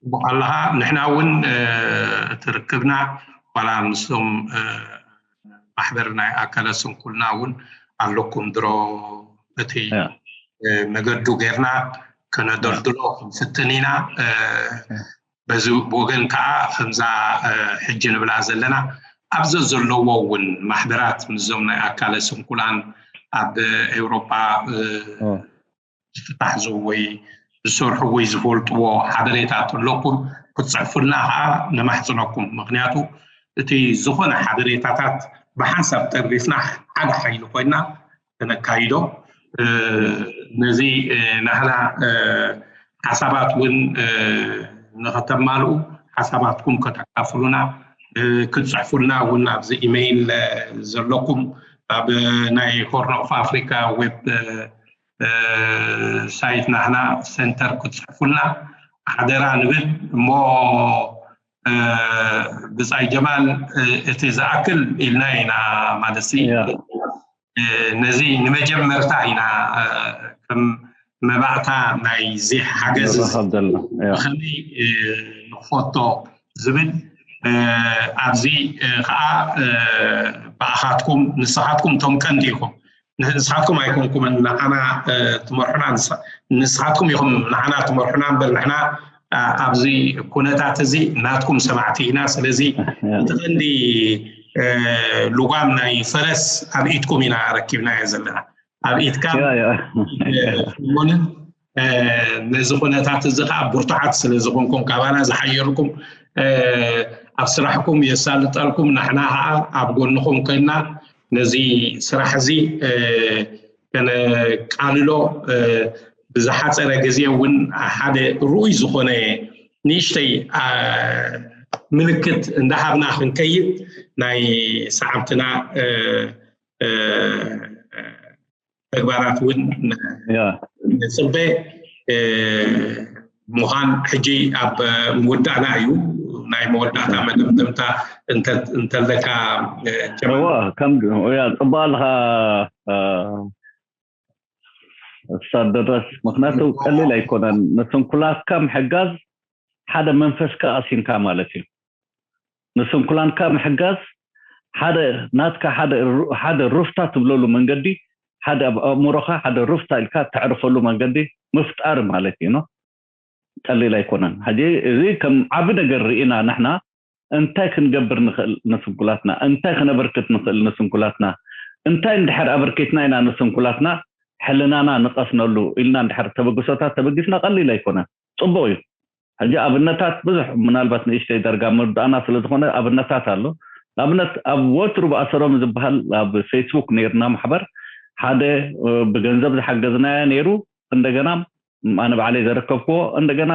ጽቡቕ ኣለኻ። ንሕና እውን እቲ ርክብና ዋላ ምስቶም ማሕበር ናይ ኣካለ ስንኩልና እውን ኣለኩም ድሮ እቲ መገዱ ጌርና ከነደልድሎ ክንፍትን ኢና። በዚ ወገን ከዓ ከምዛ ሕጂ ንብላ ዘለና ኣብ ዘዘለዎ እውን ማሕበራት ምስዞም ናይ ኣካለ ስንኩላን ኣብ ኤውሮጳ ዝፍታሕ ዝውወይ ዝሰርሑ ወይ ዝፈልጥዎ ሓበሬታ ተለኩም ክትፅሕፉልና ከዓ ነማሕፅነኩም። ምክንያቱ እቲ ዝኾነ ሓበሬታታት ብሓንሳብ ጠርኒፍና ሓደ ሓይሊ ኮይና ተነካይዶ። ነዚ ናህና ሓሳባት እውን ንኸተማልኡ ሓሳባትኩም ከተካፍሉና ክትፅሕፉልና እውን ኣብዚ ኢሜይል ዘለኩም ኣብ ናይ ሆርን ኦፍ ኣፍሪካ ዌብ ሳይት ናህና ሰንተር ክትፅሕፉልና ሓደራ ንብል እሞ ብፃይ ጀማል እቲ ዝኣክል ኢልና ኢና ማለት ነዚ ንመጀመርታ ኢና ከም መባእታ ናይዚ ሓገዝ ብኸመይ ንክፈቶ ዝብል ኣብዚ ከዓ ብኣኻትኩም ንስኻትኩም እቶም ቀንዲ ኢኹም ንስኻትኩም ኣይኮንኩምን ንዓና ትመርሑና ንስኻትኩም ኢኹም ንዓና ትመርሑና እምበር ንሕና ኣብዚ ኩነታት እዚ ናትኩም ሰማዕቲ ኢና ስለዚ እቲ ቀንዲ ልጓም ናይ ፈረስ ኣብ ኢድኩም ኢና ረኪብናዮ ዘለና ኣብ ኢድካ ሞንን ነዚ ኩነታት እዚ ከዓ ብርቱዓት ስለ ዝኾንኩም ካባና ዝሓየርኩም ኣብ ስራሕኩም የሳልጠልኩም ንሕና ከዓ ኣብ ጎንኹም ኮይና ነዚ ስራሕ እዚ ከነቃልሎ ብዝሓፀረ ግዜ እውን ሓደ ርኡይ ዝኾነ ንእሽተይ ምልክት እንዳሃብና ክንከይድ ናይ ሰዓብትና ተግባራት እውን ንፅበ ምዃን ሕጂ ኣብ ምውዳእና እዩ ናይ መወዳእታ መደምደምታ እንተለካ ጀማ ከም ጽቡቅ ኣለካ ሳደረስ ምክንያቱ ቀሊል ኣይኮነን ንስንኩላትካ ምሕጋዝ ሓደ መንፈስካ ኣሲንካ ማለት እዩ ንስንኩላንካ ምሕጋዝ ሓደ ናትካ ሓደ ሩፍታ ትብለሉ መንገዲ ሓደ ኣብ ኣእምሮኻ ሓደ ሩፍታ ኢልካ ተዕርፈሉ መንገዲ ምፍጣር ማለት እዩ ቀሊል ኣይኮነን ሕጂ እዚ ከም ዓቢ ነገር ርኢና ንሕና እንታይ ክንገብር ንኽእል ንስንኩላትና እንታይ ክነበርክት ንኽእል ንስንኩላትና እንታይ እንድሕር ኣበርኪትና ኢና ንስንኩላትና ሕልናና ንቐስነሉ ኢልና እንድሕር ተበግሶታት ተበጊስና ቀሊል ኣይኮነን ጽቡቕ እዩ ሕጂ ኣብነታት ብዙሕ ምናልባት ንእሽተይ ዳርጋ ምርዳእና ስለ ዝኾነ ኣብነታት ኣሎ ንኣብነት ኣብ ወትሩ ብኣሰሮም ዝበሃል ኣብ ፌስቡክ ነይርና ማሕበር ሓደ ብገንዘብ ዝሓገዝናዮ ነይሩ እንደገና ኣነ ባዕለይ ዘረከብክዎ እንደገና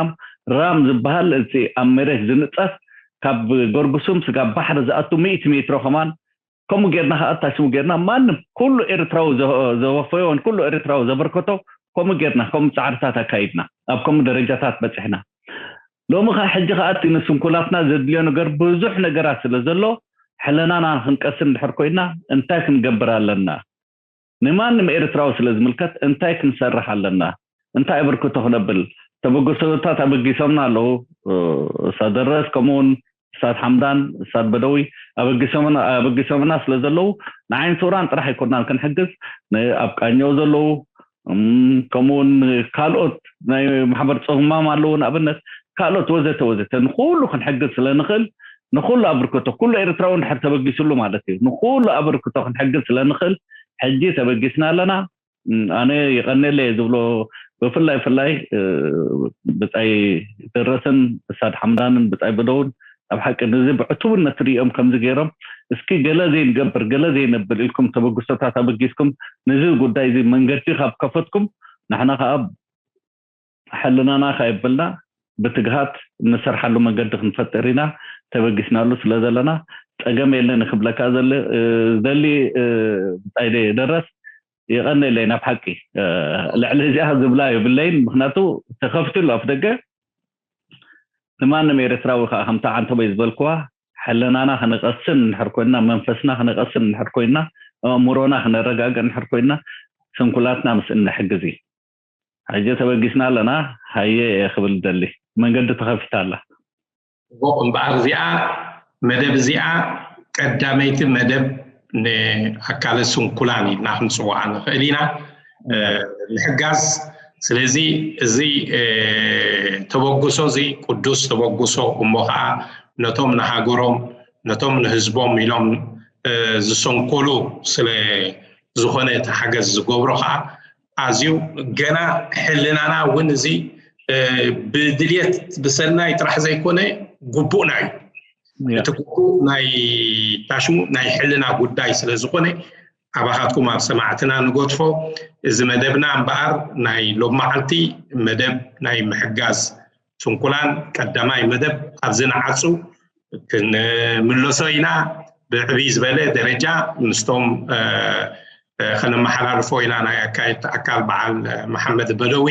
ራም ዝበሃል እቲ ኣብ መሬት ዝንፀፍ ካብ ጎርጉሱም ስጋብ ባሕሪ ዝኣቱ ሚእቲ ሜትሮ ከማን ከምኡ ጌርና ከዓ ታሽሙ ጌርና ማንም ኩሉ ኤርትራዊ ዘወፈዮን ኩሉ ኤርትራዊ ዘበርከቶ ከምኡ ጌርና ከምኡ ፃዕርታት ኣካይድና ኣብ ከምኡ ደረጃታት በፅሕና ሎሚ ከዓ ሕጂ ከዓ እቲ ንስንኩላትና ዘድልዮ ነገር ብዙሕ ነገራት ስለ ዘሎ ሕለናና ክንቀስን ድሕር ኮይና እንታይ ክንገብር ኣለና ንማንም ኤርትራዊ ስለ ዝምልከት እንታይ ክንሰርሕ ኣለና እንታይ ኣበርክቶ ክነብል ተበግሶታት ኣበጊሶምና ኣለዉ ሳደረስ ከምኡውን ሳድ ሓምዳን ሳድ በደዊ ኣበጊሶምና ስለ ዘለዉ ንዓይን ሱራን ጥራሕ ኣይኮናን ክንሕግዝ ኣብ ቃኘው ዘለዉ ከምኡውን ካልኦት ናይ ማሕበር ፀጉማም ኣለዉ ንኣብነት ካልኦት ወዘተ ወዘተ ንኩሉ ክንሕግዝ ስለ ንኽእል ንኩሉ ኣበርክቶ ኩሉ ኤርትራዊ እንድሕር ተበጊስሉ ማለት እዩ ንኩሉ ኣበርክቶ ክንሕግዝ ስለ ንኽእል ሕጂ ተበጊስና ኣለና ኣነ ይቐነለ እየ ዝብሎ ብፍላይ ፍላይ ብፃይ ደረስን እሳድ ሓምዳንን ብፃይ በደውን ኣብ ሓቂ ነዚ ብዕቱብነት ሪኦም ከምዚ ገይሮም እስኪ ገለ ዘይንገብር ገለ ዘይነብል ኢልኩም ተበግሶታት ኣበጊስኩም ነዚ ጉዳይ እዚ መንገዲ ካብ ከፈትኩም ንሕና ከዓ ሕልናና ካየብልና ብትግሃት እንሰርሓሉ መንገዲ ክንፈጥር ኢና ተበጊስናሉ ስለ ዘለና ፀገም የለን ክብለካ ዘሊ ብፃይ ደረስ የቐነለይ ናብ ሓቂ ልዕሊ እዚኣ ዝብላ የብለይን ምክንያቱ ተኸፍትሉ ኣፍ ደገ ንማንም ኤርትራዊ ከዓ ከምታ ዓንተቦይ ዝበልክዋ ሕልናና ክነቐስን እንድሕር ኮይና መንፈስና ክነቐስን እንድሕር ኮይና ኣእምሮና ክነረጋግእ እንድሕር ኮይና ስንኩላትና ምስ እንሕግዝ እዩ ሕጂ ተበጊስና ኣለና ሃየ እየ ክብል ደሊ መንገዲ ተኸፊታ ኣላ ጽቡቕ እምበኣር እዚኣ መደብ እዚኣ ቀዳመይቲ መደብ ንኣካለ ስንኩላን ኢልና ክንፅውዓ ንኽእል ኢና ምሕጋዝ ስለዚ እዚ ተበግሶ እዚ ቅዱስ ተበግሶ እሞ ከዓ ነቶም ንሃገሮም ነቶም ንህዝቦም ኢሎም ዝሰንኮሉ ስለ ዝኾነ እቲ ሓገዝ ዝገብሮ ከዓ ኣዝዩ ገና ሕልናና እውን እዚ ብድልየት ብሰናይ ጥራሕ ዘይኮነ ግቡእና እዩ እቲ ጉዳይ ናይ ታሽሙ ናይ ሕልና ጉዳይ ስለ ዝኾነ ኣባኻትኩም ኣብ ሰማዕትና ንገድፎ። እዚ መደብና እምበኣር ናይ ሎብ መዓልቲ መደብ ናይ ምሕጋዝ ስንኩላን ቀዳማይ መደብ ኣብዚ ንዓጹ። ክንምለሶ ኢና ብዕብይ ዝበለ ደረጃ ምስቶም ከነመሓላልፎ ኢና። ናይ ኣካየድቲ ኣካል በዓል መሓመድ በደዊ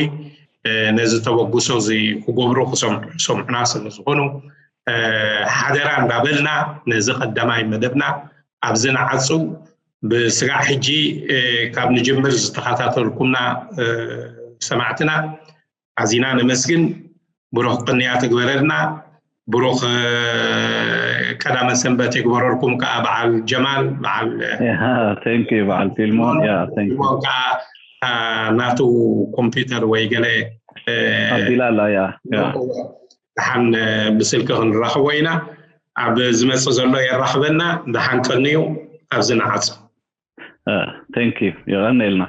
ነዚ ተበግሶ እዚ ክገብሩ ክሰምዑና ስለ ዝኾኑ ሓደራ እንዳበልና ነዚ ቀዳማይ መደብና ኣብዚ ንዓጹ። ብስጋዕ ሕጂ ካብ ንጅምር ዝተኸታተልኩምና ሰማዕትና ኣዚና ነመስግን። ብሩኽ ቅንያት ይግበረልና። ብሩኽ ቀዳመ ሰንበት ይግበረልኩም ከዓ በዓል ጀማል በዓል thank you በዓል ፊልሞን። ፊልሞን ከዓ ናቱ ኮምፒውተር ወይ ገለ ኣቢላላ ያ ደሓን ብስልኪ ክንራኸቦ ኢና። ኣብ ዝመፅእ ዘሎ የራኽበና። ደሓን ቀንዩ። ኣብዚ ንዓፁ። thank you የቐንየልና።